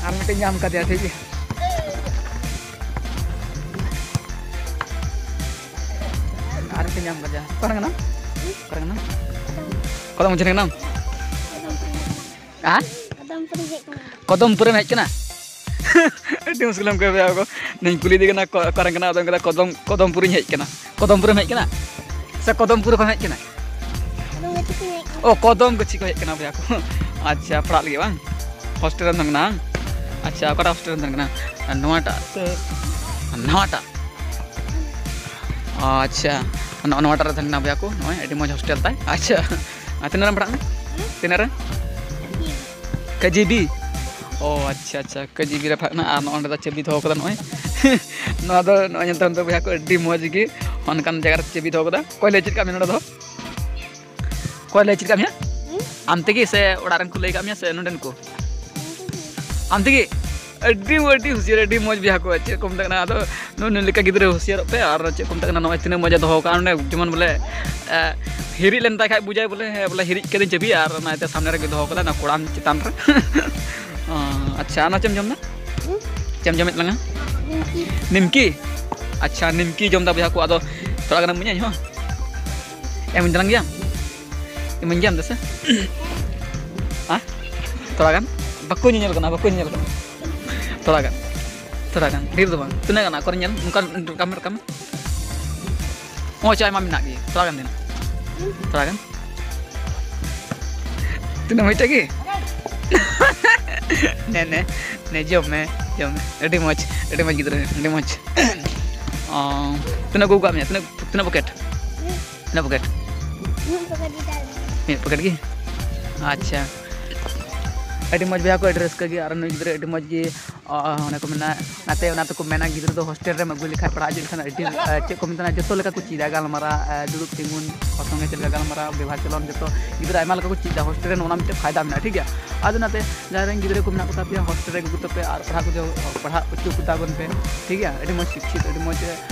ᱟᱨ ᱢᱤᱫᱴᱮᱱ ᱧᱟᱢ ᱠᱟᱫᱮᱭᱟ, ᱴᱷᱤᱠ ᱜᱮᱭᱟ᱾ ᱟᱨ ᱢᱤᱫᱴᱮᱱ ᱧᱟᱢ ᱠᱟᱫᱮᱭᱟ᱾ ᱚᱠᱟᱨᱮ ᱠᱟᱱᱟᱢ? ᱚᱠᱟᱨᱮ ᱠᱟᱱᱟᱢ? ᱠᱚᱫᱚᱢ ᱢᱩᱪᱟᱹᱫ ᱠᱟᱱᱟᱢ? ᱦᱮᱸ? ᱠᱚᱫᱚᱢᱯᱩᱨᱤᱧ ᱦᱮᱡ ᱠᱟᱱᱟ᱾ ᱠᱚᱫᱚᱢᱯᱩᱨᱮᱢ ᱦᱮᱡ ᱠᱟᱱᱟ? ᱟᱹᱰᱤ ᱢᱩᱥᱠᱤᱞᱮᱢ ᱠᱟᱹᱢᱤᱭᱟ ᱜᱚ᱾ ᱱᱤᱧ ᱠᱩᱞᱤ ᱫᱮ ᱠᱟᱱᱟ, ᱚᱠᱟ-, ᱚᱠᱟᱨᱮᱱ ᱠᱟᱱᱟ? ᱟᱫᱚ ᱠᱟᱫᱟ, "ᱠᱚᱫᱚᱢ, ᱠᱚᱫᱚᱢᱯᱩᱨᱤᱧ ᱦᱮᱡ ᱠᱟᱱᱟ᱾ ᱠᱚᱫᱚᱢᱯᱩᱨᱮᱢ ᱦᱮᱡ ᱠᱟᱱᱟ? ᱥᱮ ᱠᱚᱫᱚᱢᱯᱩᱨ ᱠᱷᱚᱱ ᱦᱮᱡ ᱠᱟᱱᱟ?" ᱠᱚᱫᱚᱢ ᱜᱟᱹᱪᱷᱤ ᱠᱚ ᱦᱮᱡ ᱠᱟᱱᱟ᱾ ᱚ, ᱠᱚᱫᱚᱢ ᱜᱟᱹᱪᱷᱤ ᱠᱚ ᱦᱮᱡ ᱠᱟᱱᱟ ᱵᱚᱭᱦᱟ ᱠᱚ᱾ ᱟᱪᱪᱷᱟ, ᱯᱟᱲᱦᱟᱜ ᱞᱟᱹᱜᱤᱫ ᱵᱟᱝ? ᱦᱳᱥᱴᱮᱞ ᱨᱮᱢ ᱛᱟᱦᱮᱱ ᱠᱟᱱᱟ ᱵᱟᱝ? ᱟᱪᱪᱷᱟ, ᱚᱠᱟᱴᱟᱜ ᱦᱳᱥᱴᱮᱞ ᱨᱮᱢ ᱛᱟᱦᱮᱱ ᱠᱟᱱᱟ? ᱱᱚᱣᱟᱴᱟᱜ ᱥᱮ ᱱᱟᱣᱟᱴᱟᱜ? ᱟᱪᱪᱷᱟ, ᱱᱚᱜᱼᱚ ᱱᱚᱣᱟᱴᱟᱜ ᱨᱮ ᱛᱟᱦᱮᱱ ᱠᱟᱱᱟ ᱵᱚᱭᱦᱟ ᱠᱚ᱾ ᱱᱚᱜᱼᱚᱭ ᱟᱹᱰᱤ ᱢᱚᱡᱽ ᱦᱳᱥᱴᱮᱞ ᱛᱟᱭ᱾ ᱟᱪᱪᱷᱟ, ᱟᱨ ᱛᱤᱱᱟᱹᱜ ᱨᱮᱢ ᱯᱟᱲᱦᱟᱜ ᱠᱟᱱᱟ? ᱛᱤᱱᱟᱹᱜ ᱨᱮ? ᱠᱮ ᱡᱤ ᱵᱤ? ᱚ, ᱟᱪᱪᱷᱟ, ᱟᱪᱪᱷᱟ, ᱠᱮ ᱡᱤ ᱵᱤ ᱨᱮ ᱯᱟᱲᱦᱟᱜ ᱠᱟᱱᱟ᱾ ᱟᱨ ᱱᱚᱜᱼᱚ ᱱᱚᱸᱰᱮ ᱫᱚ ᱪᱟᱹᱵᱤ ᱫᱚᱦᱚ ᱠᱟᱫᱟ ᱱᱚᱜᱼᱚᱭ᱾ ᱱᱚᱣᱟ ᱫᱚ ᱱᱚᱜᱼᱚᱭ ᱧᱮᱞ ᱛᱟᱵᱚᱱ ᱯᱮ ᱵᱚᱭᱦᱟ ᱠᱚ, ᱟᱹᱰᱤ ᱢᱚᱡᱽ ᱜᱮ ᱚᱱᱠᱟᱱ ᱡᱟᱭᱜᱟ ᱨᱮ ᱪᱟᱹᱵᱤ ᱫᱚᱦᱚ ᱠᱟᱫᱟ᱾ ᱚᱠᱚᱭ ᱞᱟᱹᱭ ᱪᱮᱫ ᱠᱟᱜ ᱢᱮᱭᱟ ᱱᱚᱸᱰᱮ ᱫᱚ? ᱚᱠᱚᱭ ᱞᱟᱹᱭ ᱪᱮᱫ ᱠᱟᱜ ᱢᱮᱭᱟ? ᱦᱩᱸ? ᱟᱢ ᱛᱮᱜᱮ ᱥᱮ ᱚᱲᱟᱜ ᱨᱮᱱ ᱠᱚ ᱞᱟᱹᱭ ᱠᱟᱜ ᱢᱮᱭᱟ ᱥᱮ ᱱᱚᱸᱰᱮᱱ ᱠᱚ? ᱟᱢ ᱛᱮᱜᱮ? ᱟᱹᱰᱤ, ᱟᱹᱰᱤ ᱦᱩᱥᱤᱭᱟᱹᱨ, ᱟᱹᱰᱤ ᱢᱚᱡᱽ ᱵᱚᱭᱦᱟ ᱠᱚ, ᱪᱮᱫ ᱠᱚ ᱢᱮᱛᱟᱜ ᱠᱟᱱᱟ, ᱟᱫᱚ ᱱᱩᱭ, ᱱᱩᱭ ᱞᱮᱠᱟ ᱜᱤᱫᱽᱨᱟᱹ ᱦᱩᱥᱤᱭᱟᱹᱨᱚᱜ ᱯᱮ᱾ ᱟᱨ ᱪᱮᱫ ᱠᱚ ᱢᱮᱛᱟᱜ ᱠᱟᱱᱟ, ᱱᱚᱜᱼᱚᱭ ᱛᱤᱱᱟᱹᱜ ᱢᱚᱡᱽ ᱮ ᱫᱚᱦᱚ ᱠᱟᱜᱼᱟ ᱱᱚᱸᱰᱮ, ᱡᱮᱢᱚᱱ ᱵᱚᱞᱮ, ᱮ, ᱦᱤᱨᱤᱡ ᱞᱮᱱ ᱛᱟᱭ ᱠᱷᱟᱡ ᱵᱩᱡᱟᱭ ᱵᱚᱞᱮ, ᱦᱮᱸ, ᱵᱚᱞᱮ ᱦᱤᱨᱤᱡ ᱠᱟᱹᱫᱟᱹᱧ ᱪᱟᱹᱵᱤ, ᱟᱨ ᱚᱱᱟ ᱤᱭᱟᱹᱛᱮ ᱥᱟᱢᱱᱮ ᱨᱮᱜᱮ ᱫᱚᱦᱚ ᱠᱟᱫᱟ, ᱚᱱᱟ ᱠᱚᱲᱟᱢ ᱪᱮᱛᱟᱱ ᱨᱮ᱾ ᱚ, ᱟᱪᱪᱷᱟ, ᱚᱱᱟ ᱪᱮᱫ ᱮᱢ ᱡᱚᱢ ᱫᱟ? ᱦᱩᱸ? ᱪᱮᱫ ᱮᱢ ᱡᱚᱢᱮᱫ ᱛᱟᱞᱟᱝᱟ? ᱱᱤᱢᱠᱤ᱾ ᱱᱤᱢᱠᱤ? ᱟᱪᱪᱷᱟ, ᱱᱤᱢᱠᱤ ᱡᱚᱢ ᱫᱟ ᱵᱚᱭᱦᱟ ᱠᱚ, ᱟᱫᱚ ᱛᱷᱚᱲᱟ ᱜᱟᱱ ᱮᱢᱟᱹᱧᱟ ᱤᱧ ᱦᱚᱸ? ᱮᱢᱟᱹᱧ ᱛᱟᱞᱟᱝ ᱜᱮᱭᱟᱢ? ᱤᱢᱟᱹᱧ ᱜᱮᱭᱟᱢ ᱫᱮᱥᱮ? ᱦᱮᱸ? ᱛᱷᱚᱲᱟ ᱜᱟᱱ? ᱵᱟᱠᱚ ᱧᱮᱧᱮᱞ ᱠᱟᱱᱟ, ᱵᱟᱠᱚ ᱧᱮᱧᱮᱞ ᱠᱟᱱᱟ᱾ ᱛᱷᱚᱲᱟ ᱜᱟᱱ, ᱛᱷᱚᱲᱟ ᱜᱟᱱ, ᱰᱷᱮᱨ ᱫᱚ ᱵᱟᱝ᱾ ᱛᱤᱱᱟᱹᱜ ᱜᱟᱱ ᱟᱠᱚᱨᱮ ᱧᱮᱞ? ᱱᱚᱝᱠᱟ ᱨᱟᱠᱟᱵ ᱢᱮ, ᱨᱟᱠᱟᱵ ᱢᱮ᱾ ᱦᱳᱭ, ᱪᱟ ᱟᱭᱢᱟ ᱢᱮᱱᱟᱜ ᱜᱮ, ᱛᱷᱚᱲᱟ ᱜᱟᱱ ᱫᱮᱱ᱾ ᱛᱷᱚᱲᱟ ᱜᱟᱱ᱾ ᱛᱤᱱᱟᱹᱜ, ᱢᱤᱫᱴᱮᱡ ᱜᱮ? ᱱᱮ, ᱱᱮ, ᱱᱮ, ᱡᱚᱢ ᱢᱮ, ᱡᱚᱢ ᱢᱮ᱾ ᱟᱹᱰᱤ ᱢᱚᱡᱽ, ᱟᱹᱰᱤ ᱢᱚᱡᱽ ᱜᱤᱫᱽᱨᱟᱹ, ᱟᱹᱰᱤ ᱢᱚᱡᱽ᱾ ᱚ, ᱛᱤᱱᱟᱹᱜ ᱠᱚ ᱟᱹᱜᱩ ᱠᱟᱜ ᱢᱮᱭᱟ? ᱛᱤᱱᱟᱹᱜ, ᱛᱤᱱᱟᱹᱜ ᱯᱚᱠᱮᱴ? ᱛᱤᱱᱟᱹᱜ ᱯᱚᱠᱮᱴ? ᱢᱤᱫ ᱯᱚᱠᱮᱴ ᱜᱮ ᱛᱟᱦᱮᱸ ᱞᱮᱱᱟ᱾ ᱢᱤᱫ ᱯᱚᱠᱮᱴ ᱜᱮ? ᱟᱪᱪᱷᱟ᱾ ᱟᱹᱰᱤ ᱢᱚᱡᱽ ᱵᱚᱭᱦᱟ ᱠᱚ, ᱟᱹᱰᱤ ᱨᱟᱹᱥᱠᱟᱹ ᱜᱮ᱾ ᱟᱨ ᱱᱩᱭ ᱜᱤᱫᱽᱨᱟᱹ ᱟᱹᱰᱤ ᱢᱚᱡᱽ ᱜᱮ ᱚ, ᱚᱱᱮ ᱠᱚ ᱢᱮᱱᱟ, ᱚᱱᱟᱛᱮ, ᱚᱱᱟ ᱛᱮᱠᱚ ᱢᱮᱱᱟ, ᱜᱤᱫᱽᱨᱟᱹ ᱫᱚ ᱦᱳᱥᱴᱮᱞ ᱨᱮᱢ ᱟᱹᱜᱩ ᱞᱮᱠᱷᱟᱱ, ᱯᱟᱲᱦᱟᱣ ᱦᱚᱪᱚ ᱞᱮᱠᱷᱟᱱ ᱟᱹᱰᱤ, ᱪᱮᱫ ᱠᱚ ᱢᱮᱛᱟᱜᱼᱟ, ᱡᱚᱛᱚ ᱞᱮᱠᱟ ᱠᱚ ᱪᱮᱫᱟ, ᱜᱟᱞᱢᱟᱨᱟᱣ, ᱫᱩᱲᱩᱵ ᱛᱤᱸᱜᱩᱱ, ᱦᱚᱲ ᱥᱚᱸᱜᱮ ᱪᱮᱫ ᱞᱮᱠᱟ ᱜᱟᱞᱢᱟᱨᱟᱣ, ᱵᱮᱵᱚᱦᱟᱨ ᱪᱚᱞᱚᱱ, ᱡᱚᱛᱚ ᱜᱤᱫᱽᱨᱟᱹ ᱟᱭᱢᱟ ᱞᱮᱠᱟ ᱠᱚ ᱪᱮᱫᱟ ᱦᱳᱥᱴᱮᱞ ᱨᱮ᱾ ᱱᱚᱣᱟ ᱢᱤᱫᱴᱮᱱ ᱯᱷᱟᱭᱫᱟ ᱢᱮᱱᱟᱜᱼᱟ, ᱴᱷᱤᱠ ᱜᱮᱭᱟ᱾ ᱟᱫᱚ ᱚᱱᱟᱛᱮ ᱡᱟᱦᱟᱸᱭ ᱨᱮᱱ ᱜᱤᱫᱽᱨᱟᱹ ᱠᱚ ᱢᱮᱱᱟᱜ ᱠᱚ ᱛᱟᱯᱮᱭᱟ, ᱦᱳᱥᱴᱮᱞ ᱨᱮ ᱟᱹᱜᱩ ᱛᱟᱯᱮ ᱟᱨ ᱯᱟᱲᱦᱟᱣ ᱠᱚ, ᱯᱟᱲᱦᱟᱣ ᱦᱚᱪᱚ ᱠᱚ ᱛᱟᱵᱚᱱ ᱯᱮ, ᱴᱷᱤᱠ ᱜᱮᱭᱟ᱾ ᱟᱹᱰᱤ ᱢᱚᱡᱽ ᱥᱤᱠᱠᱷᱤᱛ, ᱟᱹᱰᱤ ᱢᱚᱡᱽ,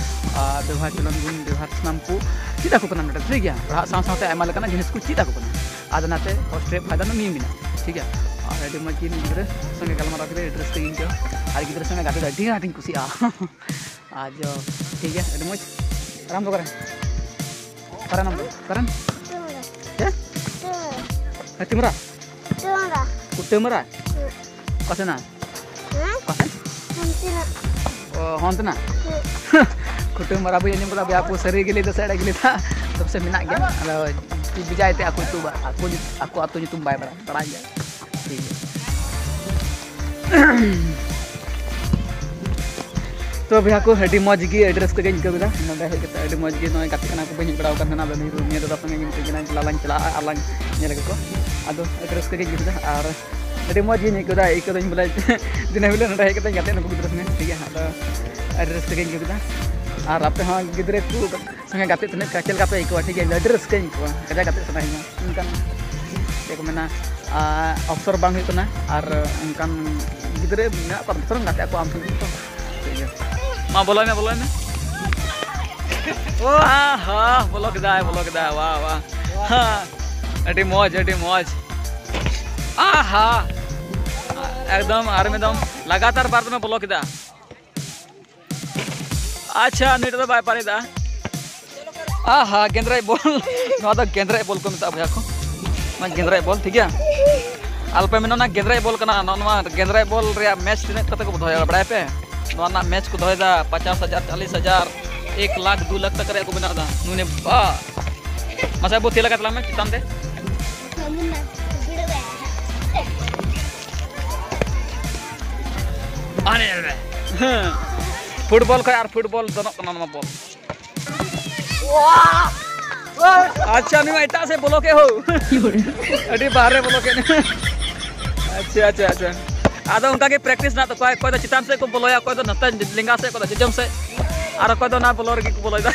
ᱟᱨ ᱵᱮᱵᱚᱦᱟᱨ ᱪᱚᱞᱚᱱ ᱜᱩᱱ ᱵᱮᱵᱚᱦᱟᱨ ᱥᱟᱱᱟᱢ ᱠᱚ ᱪᱮᱫ ᱟᱠᱚ ᱠᱟᱱᱟ ᱱᱚᱰᱮ, ᱴᱷᱤᱠ ᱜᱮᱭᱟ᱾ ᱯᱟᱲᱦᱟᱜ ᱥᱟᱶ ᱥᱟᱶᱛᱮ ᱟᱭᱢᱟ ᱞᱮᱠᱟᱱᱟᱜ ᱡᱤᱱᱤᱥ ᱠᱚ ᱪᱮᱫ ᱟᱠᱚ ᱠᱟᱱᱟ᱾ ᱟᱫᱚ ᱚᱱᱟᱛᱮ ᱦᱳᱥᱴᱮᱞ ᱨᱮ ᱯᱷᱟᱭᱫᱟ ᱫᱚ ᱱᱤᱭᱟᱹ ᱢᱮᱱᱟᱜᱼᱟ, ᱴᱷᱤᱠ ᱜᱮᱭᱟ᱾ ᱟᱨ ᱟᱹᱰᱤ ᱢᱚᱡᱽ ᱜᱮ ᱜᱤᱫᱽᱨᱟᱹ ᱥᱚᱸᱜᱮ ᱜᱟᱞᱢᱟᱨᱟᱣ ᱠᱮᱫᱟ, ᱟᱹᱰᱤ ᱨᱟᱹᱥᱠᱟᱹ ᱜᱤᱧ ᱟᱹᱭᱠᱟᱹᱣᱟ᱾ ᱟᱨ ᱜᱤᱫᱽᱨᱟᱹ ᱥᱚᱸᱜᱮ ᱜᱟᱛᱮ ᱫᱚ ᱟᱹᱰᱤ ᱟᱸᱴᱤᱧ ᱠᱩᱥᱤᱭᱟᱜᱼᱟ᱾ ᱟᱨ ᱡᱚ, ᱴᱷᱤᱠ ᱜᱮᱭᱟ, ᱟᱹᱰᱤ ᱢᱚᱡᱽ᱾ ᱟᱨ ᱟᱢ ᱫᱚ ᱚᱠᱟᱨᱮ? ᱚᱠᱟᱨᱮ ᱟᱢ ᱫᱚ? ᱚᱠᱟᱨᱮ? ᱪᱮᱫ? ᱦᱟᱹᱛᱤᱢᱟᱨᱟ? ᱠᱩᱴᱟᱹᱢᱟᱨᱟ? ᱠᱩᱴᱟᱹᱢᱟᱨᱟ? ᱦᱮᱸ᱾ ᱚᱠᱟ ᱥᱮᱱᱟᱜ? ᱦᱮᱸ? ᱚᱠᱟ ᱥᱮᱱ? ᱦᱟᱱᱛᱮᱱᱟᱜ᱾ ᱚ, ᱦᱚᱱᱛᱮᱱᱟᱜ? ᱦᱮᱸ᱾ ᱠᱩᱴᱟᱹᱢᱟᱨᱟ ᱵᱟᱹᱧ ᱟᱸᱡᱚᱢ ᱠᱟᱫᱟ, ᱵᱚᱭᱦᱟ ᱠᱚ, ᱥᱟᱹᱨᱤ ᱜᱮ ᱞᱟᱹᱭ ᱫᱟ ᱥᱮ ᱮᱲᱮ ᱜᱮ ᱞᱟᱹᱭ ᱫᱟ? ᱛᱚᱵᱮ ᱥᱮ ᱢᱮᱱᱟᱜ ᱜᱮᱭᱟ᱾ ᱟᱫᱚ ᱵᱮᱡᱟᱭ ᱛᱮ ᱟᱠᱚ ᱧᱩᱛᱩᱢ ᱵᱟ-, ᱟᱠᱚ ᱧᱩ-, ᱟᱠᱚ ᱟᱹᱛᱩ ᱧᱩᱛᱩᱢ ᱵᱟᱭ ᱵᱟᱲᱟᱭᱟ, ᱵᱟᱲᱟᱭ ᱜᱮᱭᱟ᱾ ᱴᱷᱤᱠ ᱜᱮᱭᱟ᱾ ᱛᱚ ᱵᱚᱭᱦᱟ ᱠᱚ, ᱟᱹᱰᱤ ᱢᱚᱡᱽ ᱜᱮ, ᱟᱹᱰᱤ ᱨᱟᱹᱥᱠᱟᱹ ᱜᱮᱧ ᱟᱹᱭᱠᱟᱹᱣ ᱠᱮᱫᱟ ᱱᱚᱰᱮ ᱦᱮᱡ ᱠᱟᱛᱮ᱾ ᱟᱹᱰᱤ ᱢᱚᱡᱽ ᱜᱮ, ᱱᱚᱜᱼᱚᱭ ᱜᱟᱛᱮ ᱠᱟᱱᱟ ᱠᱚ, ᱵᱟᱹᱧ ᱦᱮᱡ ᱵᱟᱲᱟᱣ ᱠᱟᱱ ᱛᱟᱦᱮᱱᱟ᱾ ᱟᱫᱚ ᱱᱤᱭᱟᱹ, ᱱᱤᱭᱟᱹ ᱫᱟᱫᱟ ᱥᱚᱸᱜᱮ ᱜᱮ ᱢᱤᱛᱟᱹᱧ ᱠᱟᱱᱟ, ᱪᱟᱞᱟᱜ ᱞᱟᱝ ᱪᱟᱞᱟᱜᱼᱟ ᱟᱨ ᱞᱟᱝ ᱧᱮᱞ ᱟᱹᱜᱩ ᱠᱚᱣᱟ᱾ ᱟᱫᱚ ᱟᱹᱰᱤ ᱨᱟᱹᱥᱠᱟᱹ ᱜᱮᱧ ᱟᱹᱭᱠᱟᱹᱣ ᱠᱮᱫᱟ ᱟᱨ ᱟᱹᱰᱤ ᱢᱚᱡᱽ ᱜᱤᱧ ᱟᱹᱭᱠᱟᱹᱣ ᱫᱟ, ᱟᱹᱭᱠᱟᱹᱣ ᱫᱟᱹᱧ ᱵᱚᱞᱮ ᱫᱤᱱᱟᱹᱢ ᱦᱤᱞᱳᱜ ᱱᱚᱰᱮ ᱦᱮᱡ ᱠᱟᱛᱮ ᱜᱟᱛᱮᱜ ᱱᱩᱠᱩ ᱜᱤᱫᱽᱨᱟᱹ ᱥᱚᱸᱜᱮ, ᱴᱷᱤᱠ ᱜᱮᱭᱟ᱾ ᱟᱫᱚ ᱟᱹᱰᱤ ᱨᱟᱹᱥᱠᱟᱹ ᱜᱤᱧ ᱟᱹᱭᱠᱟᱹᱣ ᱠᱮᱫᱟ᱾ ᱟᱨ ᱟᱯᱮ ᱦᱚᱸ ᱜᱤᱫᱽᱨᱟᱹ ᱠᱚ ᱥᱚᱸᱜᱮ ᱜᱟᱛᱮᱜ ᱛᱤᱱᱟᱹᱜ ᱪᱮᱫ ᱞᱮᱠᱟ ᱯᱮ ᱟᱹᱭᱠᱟᱹᱣᱟ, ᱴᱷᱤᱠ ᱜᱮᱭᱟ, ᱟᱹᱰᱤ ᱨᱟᱹᱥᱠᱟᱹᱧ ᱟᱹᱭᱠᱟᱹᱣᱟ, ᱠᱟᱡᱟᱠ ᱜᱟᱛᱮᱜ ᱥᱟᱱᱟᱧᱟ᱾ ᱢᱮᱱᱠᱷᱟᱱ ᱪᱮᱫ ᱠᱚ ᱢᱮᱱᱟ, ᱟᱨ ᱚᱯᱥᱚᱨ ᱵᱟᱝ ᱦᱩᱭᱩᱜ ᱠᱟᱱᱟ, ᱟᱨ ᱚᱱᱠᱟᱱ ᱜᱤᱫᱽᱨᱟᱹ ᱢᱮᱱᱟᱜ ᱠᱚᱣᱟ, ᱫᱚᱥᱨᱟ ᱜᱟᱛᱮ ᱟᱠᱚ ᱟᱢ ᱥᱚᱸᱜᱮ ᱛᱚ᱾ ᱴᱷᱤᱠ ᱜᱮᱭᱟ᱾ ᱢᱟ ᱵᱚᱞᱚᱭ ᱢᱮ, ᱵᱚᱞᱚᱭ ᱢᱮ᱾ ᱳ, ᱦᱟ, ᱦᱟ, ᱵᱚᱞᱚ ᱠᱮᱫᱟᱭ, ᱵᱚᱞᱚ ᱠᱮᱫᱟᱭ, ᱣᱟ, ᱣᱟ᱾ ᱦᱟ, ᱟᱹᱰᱤ ᱢᱚᱡᱽ, ᱟᱹᱰᱤ ᱢᱚᱡᱽ᱾ ᱟᱦᱟ, ᱮᱠᱫᱚᱢ ᱟᱨ ᱢᱤᱫ ᱫᱚᱢ ᱞᱟᱜᱟᱛᱟᱨ ᱵᱟᱨ ᱫᱚᱢᱮ ᱵᱚᱞᱚ ᱠᱮᱫᱟ᱾ ᱟᱪᱪᱷᱟ, ᱱᱩᱭᱴᱟᱜ ᱫᱚ ᱵᱟᱭ ᱯᱟᱨᱮᱫᱟ᱾ ᱟᱦᱟ, ᱜᱮᱸᱫᱽᱨᱮᱡ ᱵᱚᱞ᱾ ᱱᱚᱣᱟ ᱫᱚ ᱜᱮᱸᱫᱽᱨᱮᱡ ᱵᱚᱞ ᱠᱚ ᱢᱮᱛᱟᱜᱼᱟ ᱵᱚᱭᱦᱟ ᱠᱚ᱾ ᱱᱚᱣᱟ ᱜᱮᱸᱫᱽᱨᱮᱡ ᱵᱚᱞ, ᱴᱷᱤᱠ ᱜᱮᱭᱟ? ᱟᱞᱚᱯᱮ ᱢᱮᱱᱟ ᱚᱱᱟ ᱜᱮᱸᱫᱽᱨᱮᱡ ᱵᱚᱞ ᱠᱟᱱᱟ᱾ ᱱᱚᱜᱼᱚ ᱱᱚᱣᱟ ᱜᱮᱸᱫᱽᱨᱮᱡ ᱵᱚᱞ ᱨᱮᱭᱟᱜ ᱢᱮᱪ ᱛᱤᱱᱟᱹᱜ ᱠᱟᱛᱮ ᱠᱚ ᱫᱚᱦᱚᱭᱟ, ᱵᱟᱲᱟᱭ ᱯᱮ? ᱱᱚᱣᱟ ᱨᱮᱱᱟᱜ ᱢᱮᱪ ᱠᱚ ᱫᱚᱦᱚᱭᱮᱫᱟ ᱯᱚᱪᱟᱥ ᱦᱟᱡᱟᱨ, ᱪᱚᱞᱞᱤᱥ ᱦᱟᱡᱟᱨ, ᱮᱠ ᱞᱟᱠᱷ, ᱫᱩ ᱞᱟᱠᱷ ᱴᱟᱠᱟ ᱨᱮᱭᱟᱜ ᱠᱚ ᱵᱮᱱᱟᱣ ᱮᱫᱟ᱾ ᱱᱩᱭ ᱱᱮ ᱵᱟ᱾ ᱢᱟᱥᱮ ᱟᱵᱚ ᱛᱤ ᱞᱟᱜᱟ ᱛᱟᱞᱟᱝ ᱢᱮ ᱪᱮᱛᱟᱱ ᱛᱮ᱾ ᱟᱨᱮ, ᱟᱨᱮ᱾ ᱦᱮᱸ᱾ ᱯᱷᱩᱴᱵᱚᱞ ᱠᱷᱚᱡ ᱟᱨ ᱯᱷᱩᱴᱵᱚᱞ ᱫᱚᱱᱚᱜ ᱠᱟᱱᱟ ᱱᱚᱣᱟ ᱵᱚᱞ᱾ ᱟᱪᱪᱷᱟ, ᱱᱩᱭ ᱢᱟ ᱮᱴᱟᱜ ᱥᱮᱫ ᱵᱚᱞᱚ ᱠᱮᱫ ᱦᱳ᱾ ᱟᱹᱰᱤ ᱵᱟᱦᱨᱮ ᱵᱚᱞᱚ ᱠᱮᱫ᱾ ᱟᱪᱪᱷᱟ, ᱟᱪᱪᱷᱟ, ᱟᱪᱪᱷᱟ᱾ ᱟᱫᱚ ᱚᱱᱠᱟ ᱜᱮ practice ᱢᱮᱱᱟᱜ ᱛᱟᱠᱚᱣᱟ᱾ ᱚᱠᱚᱭ ᱫᱚ ᱪᱮᱛᱟᱱ ᱥᱮᱫ ᱠᱚ ᱵᱚᱞᱚᱭᱟ, ᱚᱠᱚᱭ ᱫᱚ ᱱᱚᱛᱮ ᱞᱮᱸᱜᱟ ᱥᱮᱫ, ᱚᱠᱚᱭ ᱫᱚ ᱡᱚᱡᱚᱢ ᱥᱮᱫ, ᱟᱨ ᱚᱠᱚᱭ ᱫᱚ ᱚᱱᱟ ᱵᱚᱞᱚ ᱨᱮᱜᱮ ᱠᱚ ᱵᱚᱞᱚᱭᱮᱫᱟ᱾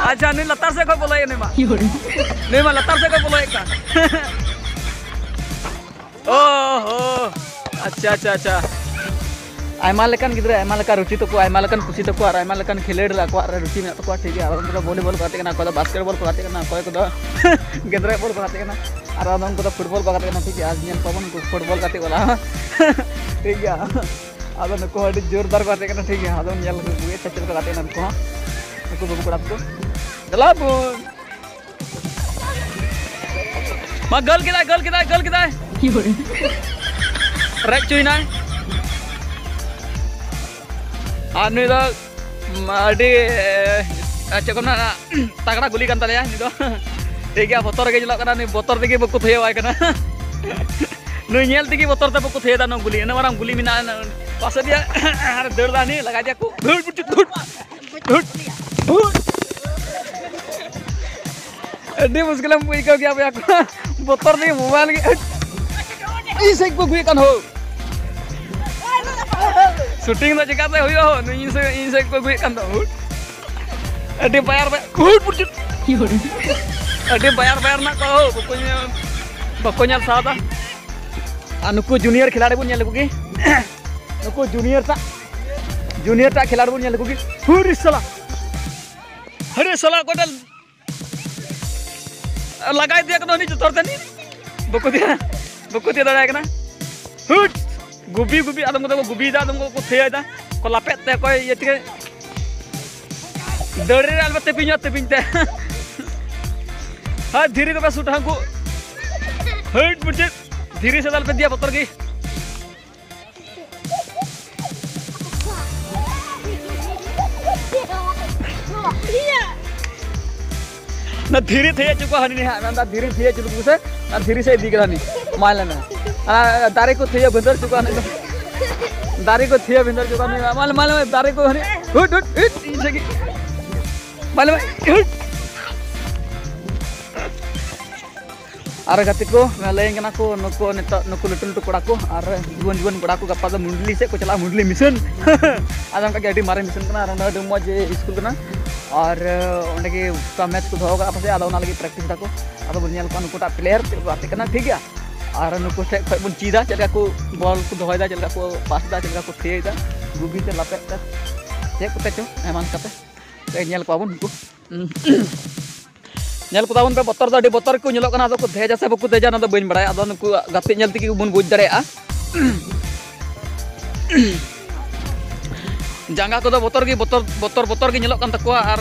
ᱟᱪᱪᱷᱟ, ᱱᱩᱭ ᱞᱟᱛᱟᱨ ᱥᱮᱫ ᱠᱷᱚᱱ ᱵᱚᱞᱚᱭᱮᱫ, ᱱᱩᱭ ᱢᱟ, ᱱᱩᱭ ᱢᱟ ᱞᱟᱛᱟᱨ ᱥᱮᱫ ᱠᱷᱚᱱ ᱵᱚᱞᱚᱭᱮᱫ ᱠᱟᱱ᱾ ᱳ ᱦᱳ, ᱟᱪᱪᱷᱟ, ᱟᱪᱪᱷᱟ, ᱟᱪᱪᱷᱟ᱾ ᱟᱭᱢᱟ ᱞᱮᱠᱟᱱ ᱜᱤᱫᱽᱨᱟᱹ, ᱟᱭᱢᱟ ᱞᱮᱠᱟᱱ ᱨᱩᱪᱤ ᱛᱟᱠᱚ, ᱟᱭᱢᱟ ᱞᱮᱠᱟᱱ ᱠᱩᱥᱤ ᱛᱟᱠᱚ, ᱟᱨ ᱟᱭᱢᱟ ᱞᱮᱠᱟᱱ ᱠᱷᱮᱞᱳᱰ ᱨᱮ ᱟᱠᱚᱣᱟᱜ ᱨᱮ ᱨᱩᱪᱤ ᱢᱮᱱᱟᱜ ᱛᱟᱠᱚᱣᱟ, ᱴᱷᱤᱠ ᱜᱮᱭᱟ᱾ ᱟᱫᱚᱢ ᱠᱚᱫᱚ volleyball ᱠᱚ ᱜᱟᱛᱮᱜ ᱠᱟᱱᱟ, ᱚᱠᱚᱭ ᱫᱚ basketball ᱠᱚ ᱜᱟᱛᱮᱜ ᱠᱟᱱᱟ, ᱚᱠᱚᱭ ᱠᱚᱫᱚ ᱜᱮᱸᱫᱽᱨᱮᱡ ᱵᱚᱞ ᱠᱚ ᱜᱟᱛᱮᱜ ᱠᱟᱱᱟ, ᱟᱨ ᱟᱫᱚᱢ ᱠᱚᱫᱚ football ᱠᱚ ᱜᱟᱛᱮᱜ ᱠᱟᱱᱟ, ᱴᱷᱤᱠ ᱜᱮᱭᱟ᱾ ᱟᱨ ᱧᱮᱞ ᱠᱚᱣᱟ ᱵᱚᱱ ᱩᱱᱠᱩ football ᱜᱟᱛᱮᱜ ᱵᱟᱞᱟ ᱦᱚᱸ᱾ ᱴᱷᱤᱠ ᱜᱮᱭᱟ, ᱟᱫᱚ ᱱᱩᱠᱩ ᱦᱚᱸ ᱟᱹᱰᱤ ᱡᱳᱨᱫᱟᱨ ᱠᱚ ᱜᱟᱛᱮᱜ ᱠᱟᱱᱟ, ᱴᱷᱤᱠ ᱜᱮᱭᱟ᱾ ᱟᱫᱚ ᱧᱮᱞ ᱠᱚ ᱪᱮᱫ ᱞᱮᱠᱟ ᱠᱚ ᱜᱟᱛᱮᱜ ᱠᱟᱱᱟ ᱱᱩᱠᱩ ᱦᱚᱸ, ᱱᱩᱠᱩ ᱵᱟᱹᱵᱩ ᱠᱚᱲᱟ ᱠᱚ᱾ ᱪᱟᱞᱟᱜ ᱵᱚᱱ᱾ ᱢᱟ ᱜᱳᱞ ᱠᱮᱫᱟᱭ, ᱜᱳᱞ ᱠᱮᱫᱟᱭ, ᱜᱳᱞ ᱠᱮᱫᱟᱭ᱾ ᱨᱮᱡ ᱦᱚᱪᱚᱭᱮᱱᱟᱭ᱾ ᱟᱨ ᱱᱩᱭ ᱫᱚ, ᱢ, ᱟᱹᱰᱤ, ᱮ, ᱪᱮᱫ ᱠᱚ ᱢᱮᱱᱟ, ᱛᱟᱜᱲᱟ ᱜᱩᱞᱤ ᱠᱟᱱ ᱛᱟᱞᱮᱭᱟ ᱱᱩᱭ ᱫᱚ᱾ ᱴᱷᱤᱠ ᱜᱮᱭᱟ, ᱵᱚᱛᱚᱨ ᱜᱮ ᱧᱮᱞᱚᱜ ᱠᱟᱱᱟ, ᱱᱩᱭ ᱵᱚᱛᱚᱨ ᱛᱮᱜᱮ ᱵᱟᱠᱚ ᱛᱷᱤᱭᱟᱹᱣᱟᱭ ᱠᱟᱱᱟ᱾ ᱱᱩᱭ ᱧᱮᱞ ᱛᱮᱜᱮ ᱵᱚᱛᱚᱨ ᱛᱮ ᱵᱟᱠᱚ ᱛᱷᱤᱭᱟᱹᱭᱮᱫᱟ᱾ ᱱᱩᱭ ᱜᱩᱞᱤ, ᱩᱱᱟᱹᱜ ᱢᱟᱨᱟᱝ ᱜᱩᱞᱤ ᱢᱮᱱᱟᱜᱼᱟ, ᱯᱟᱥᱮ ᱫᱤᱭᱮ ᱟᱨ ᱫᱟᱹᱲ ᱫᱟ ᱱᱩᱭ, ᱞᱟᱜᱟ ᱫᱤᱭᱟ ᱠᱚ᱾ ᱫᱷᱩᱴ, ᱫᱷᱩᱴ, ᱫᱷᱩᱴ᱾ ᱟᱹᱰᱤ ᱢᱩᱥᱠᱤᱞᱮᱢ ᱟᱹᱭᱠᱟᱹᱣ ᱜᱮᱭᱟ ᱵᱚᱭᱦᱟ ᱠᱚ᱾ ᱵᱚᱛᱚᱨ ᱛᱮᱜᱮ mobile ᱜᱮ ᱤᱧ ᱥᱮᱫ ᱠᱚ ᱟᱹᱜᱩᱭᱮᱫ ᱠᱟᱱ ᱦᱳ᱾ Shooting ᱫᱚ ᱪᱮᱠᱟᱛᱮ ᱦᱩᱭᱩᱜᱼᱟ ᱦᱳ? ᱱᱩᱭ ᱤᱧ ᱥᱮᱫ, ᱤᱧ ᱥᱮᱫ ᱠᱚ ᱟᱹᱜᱩᱭᱮᱫ ᱠᱟᱱ ᱫᱚ ᱦᱳ᱾ ᱟᱹᱰᱤ ᱵᱟᱭᱟᱨ ᱵᱟᱭᱟᱨ, ᱦᱩᱴ ᱯᱩᱴ ᱪᱩᱴ᱾ ᱟᱹᱰᱤ ᱵᱟᱭᱟᱨ ᱵᱟᱭᱟᱨ ᱢᱮᱱᱟᱜ ᱠᱚᱣᱟ ᱦᱳ, ᱵᱟᱠᱚ ᱧᱮᱞ, ᱵᱟᱠᱚ ᱧᱮᱞ ᱥᱟᱦᱟᱣ ᱫᱟ᱾ ᱟᱨ ᱱᱩᱠᱩ junior ᱠᱷᱤᱞᱟᱲᱤ ᱵᱚᱱ ᱧᱮᱞ ᱞᱮᱠᱚ ᱜᱮ᱾ ᱱᱩᱠᱩ junior ᱴᱟᱜ, junior ᱴᱟᱜ ᱠᱷᱤᱞᱟᱲᱤ ᱵᱚᱱ ᱧᱮᱞ ᱞᱮᱠᱚ ᱜᱮ᱾ ᱦᱩᱨᱤ ᱥᱟᱞᱟ, ᱦᱟᱹᱨᱤ ᱥᱟᱞᱟ ᱚᱠᱚᱭᱴᱟᱜ ᱞᱟᱜᱟᱭ ᱫᱤᱭᱟ ᱠᱟᱱᱟ ᱩᱱᱤ ᱡᱚᱛᱚ ᱦᱚᱲ ᱛᱮ ᱱᱤ᱾ ᱵᱟᱠᱚ ᱫᱤᱭᱟ, ᱵᱟᱠᱚ ᱫᱤᱭᱟ ᱫᱟᱲᱮᱭᱟᱭ ᱠᱟᱱᱟ᱾ ᱦᱩᱴ! ᱜᱩᱵᱤ, ᱜᱩᱵᱤ, ᱟᱫᱚᱢ ᱠᱚᱫᱚ ᱠᱚ ᱜᱩᱵᱤᱭᱮᱫᱟ, ᱟᱫᱚᱢ ᱠᱚᱫᱚ ᱠᱚ ᱛᱷᱤᱭᱟᱹᱭᱮᱫᱟ᱾ ᱠᱚ ᱞᱟᱯᱮᱫ ᱛᱮ ᱚᱠᱚᱭ ᱤᱭᱟᱹ ᱛᱮᱜᱮ᱾ ᱫᱟᱹᱲ ᱨᱮ ᱟᱞᱚᱯᱮ ᱛᱟᱹᱯᱤᱧᱚᱜᱼᱟ, ᱛᱟᱹᱯᱤᱧ ᱛᱮ᱾ ᱦᱟᱹᱴ, ᱫᱷᱤᱨᱤ ᱠᱚᱯᱮ ᱥᱩᱴ ᱦᱟᱹᱱᱠᱩ᱾ ᱦᱟᱹᱴ, ᱵᱩᱰᱷᱤ᱾ ᱫᱷᱤᱨᱤ ᱥᱮᱫ ᱟᱞᱚᱯᱮ ᱤᱫᱤᱭᱟ, ᱵᱚᱛᱚᱨ ᱜᱮ᱾ ᱚᱱᱟ ᱫᱷᱤᱨᱤ ᱛᱷᱤᱭᱟᱹ ᱦᱚᱪᱚ ᱠᱚᱣᱟ ᱦᱟᱹᱱᱤ ᱱᱟᱦᱟᱜ, ᱢᱮᱱᱫᱟ ᱫᱷᱤᱨᱤ ᱛᱷᱤᱭᱟᱹ ᱦᱚᱪᱚ ᱞᱮᱠᱚ ᱥᱮ, ᱟᱨ ᱫᱷᱤᱨᱤ ᱥᱮᱫ ᱤᱫᱤ ᱠᱟᱫᱟ ᱦᱟᱹᱱᱤ᱾ ᱢᱟ ᱞᱟᱹᱭ ᱢᱮ᱾ ᱟᱨ ᱫᱟᱨᱮ ᱠᱚ ᱛᱷᱤᱭᱟᱹ ᱵᱷᱤᱸᱫᱟᱹᱲ ᱦᱚᱪᱚ ᱠᱚᱣᱟ ᱦᱟᱹᱱᱤ ᱫᱚ᱾ ᱫᱟᱨᱮ ᱠᱚ ᱛᱷᱤᱭᱟᱹ ᱵᱷᱤᱸᱫᱟᱹᱲ ᱦᱚᱪᱚ ᱠᱚᱣᱟ ᱦᱟᱹᱱᱤ᱾ ᱢᱟ ᱞᱟᱹᱭ ᱢᱮ, ᱫᱟᱨᱮ ᱠᱚ ᱦᱟᱹᱱᱤ᱾ ᱦᱩᱴ, ᱦᱩᱴ, ᱦᱩᱴ, ᱤᱧ ᱥᱮᱫ ᱜᱮ᱾ ᱢᱟ ᱞᱟᱹᱭ ᱢᱮ, ᱦᱩᱴ᱾ ᱟᱨ ᱜᱟᱛᱮ ᱠᱚ, ᱞᱟᱹᱭᱟᱹᱧ ᱠᱟᱱᱟ ᱠᱚ ᱱᱩᱠᱩ ᱱᱤᱛᱚᱜ ᱱᱩᱠᱩ ᱞᱟᱹᱴᱩ ᱞᱟᱹᱴᱩ ᱠᱚᱲᱟ ᱠᱚ ᱟᱨ ᱡᱩᱣᱟᱹᱱ ᱡᱩᱣᱟᱹᱱ ᱠᱚᱲᱟ ᱠᱚ ᱜᱟᱯᱟ ᱫᱚ ᱢᱩᱰᱞᱤ ᱥᱮᱫ ᱠᱚ ᱪᱟᱞᱟᱜᱼᱟ, ᱢᱩᱰᱞᱤ ᱢᱤᱥᱚᱱ᱾ ᱟᱫᱚ ᱚᱱᱠᱟ ᱜᱮ ᱟᱹᱰᱤ ᱢᱟᱨᱮ ᱢᱤᱥᱚᱱ ᱠᱟᱱᱟ ᱟᱨ ᱚᱸᱰᱮ ᱟᱹᱰᱤ ᱢᱚᱡᱽ ᱥᱠᱩᱞ ᱠᱟᱱᱟ᱾ ᱟᱨ ᱚᱸᱰᱮ ᱜᱮ ᱚᱱᱠᱟ ᱢᱮᱪ ᱠᱚ ᱫᱚᱦᱚ ᱠᱟᱜᱼᱟ ᱯᱟᱥᱮ, ᱟᱫᱚ ᱚᱱᱟ ᱞᱟᱹᱜᱤᱫ ᱯᱨᱮᱠᱴᱤᱥ ᱫᱟᱠᱚ᱾ ᱟᱫᱚ ᱵᱚᱱ ᱧᱮᱞ ᱠᱚᱣᱟ ᱱᱩᱠᱩᱴᱟᱜ ᱯᱞᱮᱭᱟᱨ ᱪᱮᱫ ᱠᱚ ᱜᱟᱛᱮᱜ ᱠᱟᱱᱟ, ᱴᱷᱤᱠ ᱜᱮᱭᱟ? ᱟᱨ ᱱᱩᱠᱩ ᱴᱷᱮᱡ ᱠᱷᱚᱡ ᱵᱚᱱ ᱪᱮᱫᱟ ᱪᱮᱫ ᱞᱮᱠᱟ ᱠᱚ ᱵᱚᱞ ᱠᱚ ᱫᱚᱦᱚᱭᱮᱫᱟ, ᱪᱮᱫ ᱞᱮᱠᱟ ᱠᱚ ᱯᱟᱥ ᱮᱫᱟ, ᱪᱮᱫ ᱞᱮᱠᱟ ᱠᱚ ᱛᱷᱤᱭᱟᱹᱭᱮᱫᱟ, ᱜᱩᱜᱤ ᱛᱮ ᱞᱟᱯᱮᱫ ᱛᱮ ᱪᱮᱫ ᱠᱚᱛᱮ ᱪᱚ ᱮᱢᱟᱱ ᱠᱟᱛᱮ᱾ ᱛᱚ ᱧᱮᱞ ᱠᱚᱣᱟ ᱵᱚᱱ ᱱᱩᱠᱩ᱾ ᱧᱮᱞ ᱠᱚ ᱛᱟᱵᱚᱱ ᱯᱮ, ᱵᱚᱛᱚᱨ ᱫᱚ ᱟᱹᱰᱤ ᱵᱚᱛᱚᱨ ᱜᱮᱠᱚ ᱧᱮᱞᱚᱜ ᱠᱟᱱᱟ᱾ ᱟᱫᱚ ᱠᱚ ᱫᱮᱡᱟ ᱥᱮ ᱵᱟᱠᱚ ᱫᱮᱡᱟ, ᱚᱱᱟ ᱫᱚ ᱵᱟᱹᱧ ᱵᱟᱲᱟᱭᱟ᱾ ᱟᱫᱚ ᱱᱩᱠᱩᱣᱟᱜ ᱜᱟᱛᱮᱜ ᱧᱮᱞ ᱛᱮᱜᱮ ᱵᱚᱱ ᱵᱩᱡᱽ ᱫᱟᱲᱮᱭᱟᱜᱼᱟ᱾ ᱡᱟᱸᱜᱟ ᱠᱚᱫᱚ ᱵᱚᱛᱚᱨ ᱜᱮ ᱵᱚᱛᱚᱨ, ᱵᱚᱛᱚᱨ, ᱵᱚᱛᱚᱨ ᱜᱮ ᱧᱮᱞᱚᱜ ᱠᱟᱱ ᱛᱟᱠᱚᱣᱟ᱾ ᱟᱨ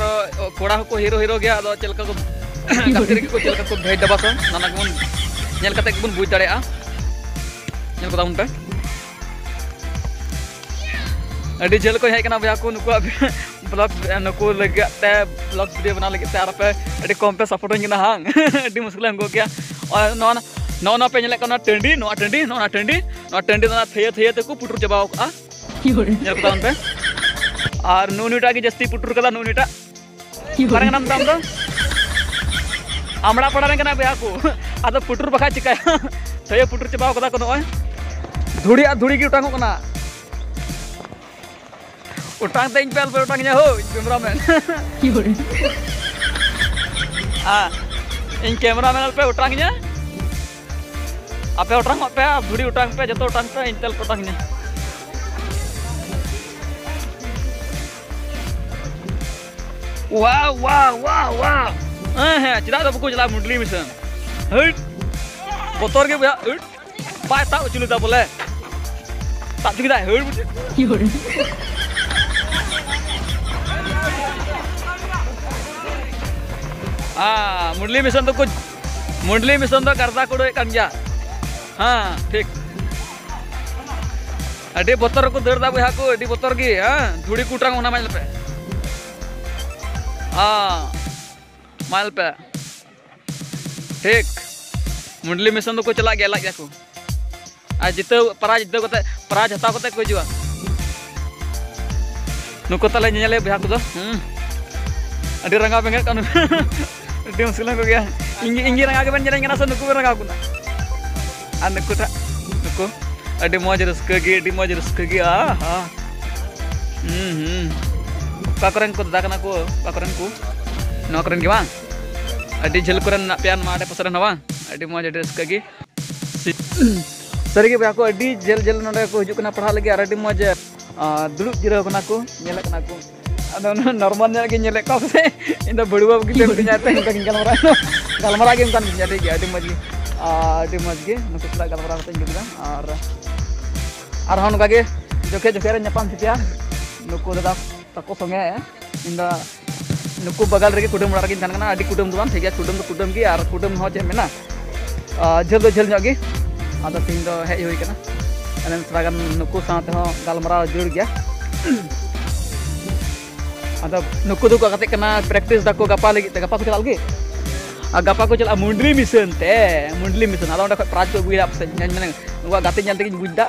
ᱠᱚᱲᱟ ᱦᱚᱸᱠᱚ ᱦᱤᱨᱳ ᱦᱤᱨᱳ ᱜᱮᱭᱟ᱾ ᱟᱫᱚ ᱪᱮᱫ ᱞᱮᱠᱟ ᱠᱚ ᱜᱟᱛᱮ ᱨᱮᱜᱮ ᱠᱚ ᱪᱮᱫ ᱞᱮᱠᱟ ᱠᱚ ᱵᱷᱮᱡᱽ ᱰᱟᱵᱟ ᱥᱮ, ᱚᱱᱟ ᱜᱮᱵᱚᱱ ᱧᱮᱞ ᱠᱟᱛᱮ ᱜᱮᱵᱚᱱ ᱵᱩᱡᱽ ᱫᱟᱲᱮᱭᱟᱜᱼᱟ᱾ ᱧᱮᱞ ᱠᱚ ᱛᱟᱵᱚᱱ ᱯᱮ᱾ ᱟᱹᱰᱤ ᱡᱷᱟᱹᱞ ᱠᱷᱚᱱ ᱦᱮᱡ ᱠᱟᱱᱟ ᱵᱚᱭᱦᱟ ᱠᱚ, ᱱᱩᱠᱩᱣᱟᱜ ᱵᱞᱚᱜ, ᱱᱩᱠᱩ ᱞᱟᱹᱜᱤᱫ ᱛᱮ ᱵᱞᱚᱜ ᱵᱷᱤᱰᱤᱭᱳ ᱵᱮᱱᱟᱣ ᱞᱟᱹᱜᱤᱫ ᱛᱮ᱾ ᱟᱨ ᱟᱯᱮ ᱟᱹᱰᱤ ᱠᱚᱢ ᱯᱮ ᱥᱟᱯᱳᱨᱴ ᱟᱹᱧ ᱠᱟᱱᱟ ᱦᱟᱝ᱾ ᱟᱹᱰᱤ ᱢᱩᱥᱠᱤᱞ ᱮᱢ ᱟᱹᱭᱠᱟᱹᱣ ᱠᱮᱭᱟ᱾ ᱟᱨ ᱱᱚᱣᱟ, ᱱᱚᱜᱼᱚ ᱱᱚᱣᱟ ᱯᱮ ᱧᱮᱞᱮᱫ ᱠᱟᱱᱟ ᱴᱟᱺᱰᱤ, ᱱᱚᱣᱟ ᱴᱟᱺᱰᱤ, ᱱᱚᱣᱟ ᱴᱟᱺᱰᱤ, ᱱᱚᱣᱟ ᱴᱟᱺᱰᱤ ᱫᱚ ᱚᱱᱟ ᱛᱷᱟᱹᱭᱟᱹ ᱛᱷᱟᱹᱭᱟᱹ ᱛᱮᱠᱚ ᱯᱩᱴᱩᱨ ᱪᱟᱵᱟᱣ ᱠᱟᱜᱼᱟ᱾ ᱧᱮᱞ ᱠᱚ ᱛᱟᱵᱚᱱ ᱯᱮ᱾ ᱟᱨ ᱱᱩᱜᱼᱩ ᱱᱩᱭᱴᱟᱜ ᱜᱮ ᱡᱟᱹᱥᱛᱤ ᱯᱩᱴᱩᱨ ᱠᱟᱫᱟ, ᱱᱩᱜᱼᱩ ᱱᱩᱭᱴᱟᱜ᱾ ᱚᱠᱟᱨᱮ ᱠᱟᱱᱟᱢ ᱟᱢ ᱫᱚ? ᱟᱢᱲᱟ ᱯᱟᱲᱟ ᱨᱮᱱ ᱠᱟᱱᱟ ᱵᱚᱭᱦᱟ ᱠᱚ᱾ ᱟᱫᱚ ᱯᱩᱴᱩᱨ ᱵᱟᱠᱷᱟᱡ ᱪᱤᱠᱟᱹᱭᱟ? ᱛᱷᱟᱹᱭᱟᱹ ᱯᱩᱴᱩᱨ ᱪᱟᱵᱟᱣ ᱠᱟᱫᱟ ᱠᱚ ᱱᱚᱜᱼᱚᱭ᱾ ᱫᱷᱩᱲᱤ ᱟᱨ ᱫᱷᱩᱲᱤ ᱜᱮ ᱚᱴᱟᱝᱚᱜ ᱠᱟᱱᱟ᱾ ᱚᱴᱟᱝ ᱛᱮ ᱤᱧ ᱯᱮ ᱟᱞᱚᱯᱮ ᱚᱴᱟᱝ ᱤᱧᱟ ᱦᱳ, ᱤᱧ ᱠᱮᱢᱨᱟᱢᱮᱱ᱾ ᱦᱮᱸ, ᱤᱧ ᱠᱮᱢᱨᱟᱢᱮᱱ ᱟᱞᱚᱯᱮ ᱚᱴᱟᱝ ᱤᱧᱟ᱾ ᱟᱯᱮ ᱚᱴᱟᱝᱚᱜ ᱯᱮ, ᱫᱷᱩᱲᱤ ᱚᱴᱟᱝ ᱯᱮ, ᱡᱚᱛᱚ ᱚᱴᱟᱝ ᱯᱮ, ᱤᱧ ᱛᱮ ᱟᱞᱚᱯᱮ ᱚᱴᱟᱝ ᱤᱧᱟ᱾ ᱣᱟᱣ, ᱣᱟᱣ, ᱣᱟᱣ, ᱣᱟᱣ᱾ ᱦᱮᱸ, ᱦᱮᱸ, ᱪᱮᱫᱟᱜ ᱫᱚ ᱵᱟᱠᱚ ᱪᱟᱞᱟᱜᱼᱟ ᱢᱩᱰᱞᱤ ᱢᱤᱥᱚᱱ? ᱦᱟᱹᱴ, ᱵᱚᱛᱚᱨ ᱜᱮ ᱵᱚᱭᱦᱟ, ᱦᱟᱹᱴ᱾ ᱵᱟᱭ ᱛᱟᱵ ᱦᱚᱪᱚ ᱞᱮᱫᱟ ᱵᱚᱞᱮ᱾ ᱛᱟᱵ ᱦᱚᱪᱚ ᱠᱮᱫᱟᱭ, ᱦᱟᱹᱲ ᱵᱩᱡᱷᱟᱹᱣ᱾ ᱦᱮᱸ, ᱢᱩᱰᱞᱤ ᱢᱤᱥᱚᱱ ᱫᱚᱠᱚ, ᱢᱩᱰᱞᱤ ᱢᱤᱥᱚᱱ ᱫᱚ ᱜᱟᱨᱫᱟ ᱠᱚ ᱩᱰᱟᱹᱣᱮᱫ ᱠᱟᱱ ᱜᱮᱭᱟ᱾ ᱦᱮᱸ, ᱴᱷᱤᱠ᱾ ᱟᱹᱰᱤ ᱵᱚᱛᱚᱨ ᱨᱮᱠᱚ ᱫᱟᱹᱲ ᱫᱟ ᱵᱚᱭᱦᱟ ᱠᱚ, ᱟᱹᱰᱤ ᱵᱚᱛᱚᱨ ᱜᱮ᱾ ᱦᱮᱸ, ᱫᱷᱩᱲᱤ ᱠᱚ ᱚᱴᱟᱝ ᱚᱱᱟ ᱢᱟ ᱧᱮᱞ ᱯᱮ᱾ ᱦᱮᱸ, ᱢᱟ ᱧᱮᱞ ᱯᱮ᱾ ᱴᱷᱤᱠ, ᱢᱩᱰᱞᱤ ᱢᱤᱥᱚᱱ ᱫᱚᱠᱚ ᱪᱟᱞᱟᱜ ᱜᱮᱭᱟ, ᱞᱟᱡ ᱜᱮᱭᱟ ᱠᱚ᱾ ᱟᱨ ᱡᱤᱛᱟᱹᱣ, ᱯᱨᱟᱭᱤᱡᱽ ᱡᱤᱛᱟᱹᱣ ᱠᱟᱛᱮ, ᱯᱨᱟᱭᱤᱡᱽ ᱦᱟᱛᱟᱣ ᱠᱟᱛᱮ ᱠᱚ ᱦᱤᱡᱩᱜᱼᱟ᱾ ᱱᱩᱠᱩ ᱛᱟᱞᱮ ᱧᱮᱧᱮᱞᱤᱭᱟᱹ ᱵᱚᱭᱦᱟ ᱠᱚᱫᱚ, ᱦᱩᱸ, ᱟᱹᱰᱤ ᱨᱟᱸᱜᱟᱣ ᱵᱮᱸᱜᱮᱫ ᱠᱟᱱᱟ᱾ ᱟᱹᱰᱤ ᱢᱩᱥᱠᱤᱞ ᱠᱚ ᱜᱮᱭᱟ᱾ ᱤᱧ ᱤᱧ ᱜᱮ ᱨᱟᱸᱜᱟᱣ ᱜᱮᱵᱮᱱ ᱧᱮᱞᱮᱧ ᱠᱟᱱᱟ ᱥᱮ ᱱᱩᱠᱩ ᱵᱮᱱ ᱨᱟᱸᱜᱟᱣ ᱠᱟᱱᱟ? ᱟᱨ ᱱᱩᱠᱩ ᱴᱟᱜ, ᱱᱩᱠᱩ ᱟᱹᱰᱤ ᱢᱚᱡᱽ ᱨᱟᱹᱥᱠᱟᱹ ᱜᱮ, ᱟᱹᱰᱤ ᱢᱚᱡᱽ ᱨᱟᱹᱥᱠᱟᱹ ᱜᱮ᱾ ᱟᱦᱟ᱾ ᱦᱩᱸ, ᱦᱩᱸ᱾ ᱚᱠᱟ ᱠᱚᱨᱮᱱ ᱠᱚ ᱫᱟᱫᱟ ᱠᱟᱱᱟ ᱠᱚ? ᱚᱠᱟ ᱠᱚᱨᱮᱱ ᱠᱚ? ᱱᱚᱣᱟ ᱠᱚᱨᱮᱱ ᱜᱮ ᱵᱟᱝ? ᱟᱹᱰᱤ ᱡᱷᱟᱹᱞ ᱠᱚᱨᱮᱱ ᱢᱮᱱᱟᱜ ᱯᱮᱭᱟ ᱱᱚᱣᱟ ᱟᱰᱮ ᱯᱟᱥᱮ ᱨᱮᱱ ᱦᱚᱸ ᱵᱟᱝ? ᱟᱹᱰᱤ ᱢᱚᱡᱽ, ᱟᱹᱰᱤ ᱨᱟᱹᱥᱠᱟᱹ ᱜᱮ᱾ ᱥᱟᱹᱨᱤ ᱜᱮ ᱵᱚᱭᱦᱟ ᱠᱚ, ᱟᱹᱰᱤ ᱡᱷᱟᱹᱞ ᱡᱷᱟᱹᱞ ᱱᱚᱰᱮ ᱠᱚ ᱦᱤᱡᱩᱜ ᱠᱟᱱᱟ ᱯᱟᱲᱦᱟᱜ ᱞᱟᱹᱜᱤᱫ ᱟᱨ ᱟᱹᱰᱤ ᱢᱚᱡᱽ, ᱟ, ᱫᱩᱲᱩᱵ ᱡᱤᱨᱟᱹᱣ ᱠᱟᱱᱟ ᱠᱚ, ᱧᱮᱞᱮᱫ ᱠᱟᱱᱟ ᱠᱚ᱾ ᱟᱫᱚ ᱚᱱᱟ ᱱᱚᱨᱢᱟᱞ ᱧᱚᱜ ᱜᱮ ᱧᱮᱞᱮᱫ ᱠᱚᱣᱟ ᱯᱟᱥᱮ ᱤᱧ ᱫᱚ ᱵᱷᱟᱹᱲᱩᱣᱟᱹ ᱵᱩᱜᱤ ᱛᱮ ᱢᱤᱛᱟᱹᱧᱟ ᱛᱮ ᱤᱧ ᱫᱚᱧ ᱜᱟᱞᱢᱟᱨᱟᱣ, ᱜᱟᱞᱢᱟᱨᱟᱣ ᱜᱮ ᱚᱱᱠᱟᱱ ᱜᱮᱭᱟ, ᱴᱷᱤᱠ ᱜᱮᱭᱟ, ᱟᱹᱰᱤ ᱢᱚᱡᱽ ᱜᱮ, ᱟ, ᱟᱹᱰᱤ ᱢᱚᱡᱽ ᱜᱮ ᱱᱩᱠᱩ ᱥᱟᱞᱟᱜ ᱜᱟᱞᱢᱟᱨᱟᱣ ᱠᱟᱛᱮ ᱤᱧ ᱵᱩᱡᱽ ᱠᱮᱫᱟ᱾ ᱟᱨ ᱟᱨᱦᱚᱸ ᱱᱚᱝᱠᱟ ᱜᱮ ᱡᱚᱠᱷᱮᱡ ᱡᱚᱠᱷᱮᱡ ᱨᱮ ᱧᱟᱯᱟᱢ ᱴᱷᱤᱠᱟ ᱱᱩᱠᱩ ᱫᱟᱫᱟ ᱛᱟᱠᱚ ᱥᱚᱸᱜᱮ᱾ ᱤᱧ ᱫᱚ ᱱᱩᱠᱩ ᱵᱟᱜᱟᱞ ᱨᱮᱜᱮ ᱠᱩᱰᱟᱹᱢ ᱚᱲᱟᱜ ᱨᱮᱜᱮᱧ ᱛᱟᱦᱮᱱ ᱠᱟᱱᱟ᱾ ᱟᱹᱰᱤ ᱠᱩᱰᱟᱹᱢ ᱫᱚ ᱵᱟᱝ, ᱴᱷᱤᱠ ᱜᱮᱭᱟ, ᱠᱩᱰᱟᱹᱢ ᱫᱚ ᱠᱩᱰᱟᱹᱢ ᱜᱮ, ᱟᱨ ᱠᱩᱰᱟᱹᱢ ᱦᱚᱸ ᱪᱮᱫ ᱢᱮᱱᱟ, ᱟ, ᱡᱷᱟᱹᱞ ᱫᱚ ᱡᱷᱟᱹᱞ ᱧᱚᱜ ᱜᱮ᱾ ᱟᱫᱚ ᱛᱮᱦᱮᱧ ᱫᱚ ᱦᱮᱡ ᱦᱩᱭ ᱠᱟᱱᱟ᱾ ᱟᱫᱚ ᱛᱷᱚᱲᱟ ᱜᱟᱱ ᱱᱩᱠᱩ ᱥᱟᱶ ᱛᱮᱦᱚᱸ ᱜᱟᱞᱢᱟᱨᱟᱣ ᱡᱟᱹᱨᱩᱲ ᱜᱮᱭᱟ᱾ ᱟᱫᱚ ᱱᱩᱠᱩ ᱫᱚᱠᱚ ᱜᱟᱛᱮᱜ ᱠᱟᱱᱟ, practice ᱫᱟᱠᱚ ᱜᱟᱯᱟ ᱞᱟᱹᱜᱤᱫ ᱛᱮ᱾ ᱜᱟᱯᱟ ᱠᱚ ᱪᱟᱞᱟᱜ ᱞᱟᱹᱜᱤᱫ? ᱟᱨ ᱜᱟᱯᱟ ᱠᱚ ᱪᱟᱞᱟᱜᱼᱟ ᱢᱩᱱᱰᱨᱤ ᱢᱤᱥᱚᱱ ᱛᱮ, ᱢᱩᱱᱰᱨᱤ ᱢᱤᱥᱚᱱ᱾ ᱟᱫᱚ ᱚᱸᱰᱮ ᱠᱷᱚᱡ prize ᱠᱚ ᱟᱹᱜᱩᱭᱟ ᱯᱟᱥᱮᱡ, ᱧᱮᱞ ᱢᱮ, ᱱᱩᱠᱩᱣᱟᱜ ᱜᱟᱛᱮ ᱧᱮᱞ ᱛᱮᱜᱮᱧ ᱵᱩᱡᱽ ᱮᱫᱟ᱾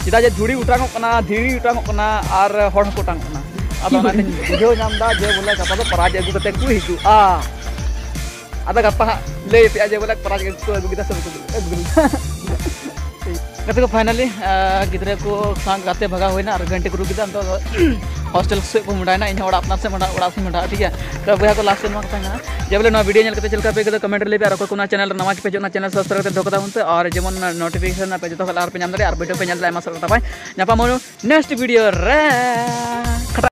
ᱪᱮᱫᱟᱜ ᱡᱮ ᱫᱷᱩᱲᱤ ᱚᱴᱟᱝᱚᱜ ᱠᱟᱱᱟ, ᱫᱷᱤᱨᱤ ᱚᱴᱟᱝᱚᱜ ᱠᱟᱱᱟ, ᱟᱨ ᱦᱚᱲ ᱦᱚᱸᱠᱚ ᱚᱴᱟᱝᱚᱜ ᱠᱟᱱᱟ᱾ ᱟᱫᱚ ᱚᱱᱟᱛᱮᱧ ᱵᱩᱡᱷᱟᱹᱣ ᱧᱟᱢ ᱮᱫᱟ ᱡᱮ ᱵᱚᱞᱮ ᱜᱟᱯᱟ ᱫᱚ prize ᱟᱹᱜᱩ ᱠᱟᱛᱮ ᱠᱚ ᱦᱤᱡᱩᱜᱼᱟ᱾ ᱟᱫᱚ ᱜᱟᱯᱟ ᱦᱟᱸᱜ ᱞᱟᱹᱭ ᱟᱯᱮᱭᱟ ᱡᱮ ᱵᱚᱞᱮ prize ᱠᱚ ᱟᱹᱜᱩ ᱠᱮᱫᱟ ᱥᱮ ᱵᱟᱠᱚ ᱟᱹᱜᱩ ᱞᱮᱫᱟ᱾ ᱜᱟᱛᱮ ᱠᱚ, finally, ᱟ, ᱜᱤᱫᱽᱨᱟᱹ ᱠᱚ ᱥᱟᱶ ᱜᱟᱛᱮ ᱵᱷᱟᱜᱟᱣ ᱦᱩᱭᱱᱟ ᱟᱨ ᱜᱷᱟᱱᱴᱤ ᱠᱚ ᱨᱩ ᱠᱮᱫᱟ᱾ ᱱᱤᱛᱚᱜ ᱫᱚ hostel ᱥᱮᱫ ᱠᱚ ᱢᱚᱦᱰᱟᱭᱮᱱᱟ, ᱤᱧ ᱦᱚᱸ ᱚᱲᱟᱜ ᱟᱯᱱᱟᱨ ᱥᱮᱫ ᱢᱚᱦᱰᱟ-, ᱚᱲᱟᱜ ᱥᱮᱫ ᱢᱚᱦᱰᱟ, ᱴᱷᱤᱠ ᱜᱮᱭᱟ᱾ ᱛᱚ ᱵᱚᱭᱦᱟ ᱠᱚ, last ᱨᱮ ᱱᱚᱣᱟ ᱠᱟᱛᱷᱟ ᱠᱟᱱᱟ ᱡᱮ ᱵᱚᱞᱮ ᱱᱚᱣᱟ video ᱧᱮᱞ ᱠᱟᱛᱮ ᱪᱮᱫ ᱞᱮᱠᱟ ᱯᱮ ᱟᱹᱭᱠᱟᱹᱣ ᱫᱟ, comment ᱨᱮ ᱞᱟᱹᱭ ᱯᱮ᱾ ᱟᱨ ᱚᱠᱚᱭ ᱠᱚ ᱚᱱᱟ channel ᱨᱮ ᱱᱟᱣᱟ ᱜᱮᱯᱮ ᱦᱤᱡᱩᱜ ᱠᱟᱱᱟ, channel subscribe ᱠᱟᱛᱮ ᱫᱚᱦᱚ ᱠᱟᱛᱟ ᱵᱚᱱ ᱯᱮ, ᱟᱨ ᱡᱮᱢᱚᱱ notification ᱟᱯᱮ ᱡᱚᱛᱚ ᱠᱷᱚᱱ ᱞᱟᱦᱟ ᱨᱮᱯᱮ ᱧᱟᱢ ᱫᱟᱲᱮᱭᱟᱜᱼᱟ᱾ ᱟᱨ video ᱯᱮ ᱧᱮᱞ ᱫᱟᱲᱮᱭᱟᱜᱼᱟ, ᱟᱭᱢᱟ ᱥᱟᱨᱦᱟᱣ ᱛᱟᱯᱟᱭ᱾ ᱧᱟᱯᱟᱢ ᱟᱵᱚᱱ next video ᱨᱮ᱾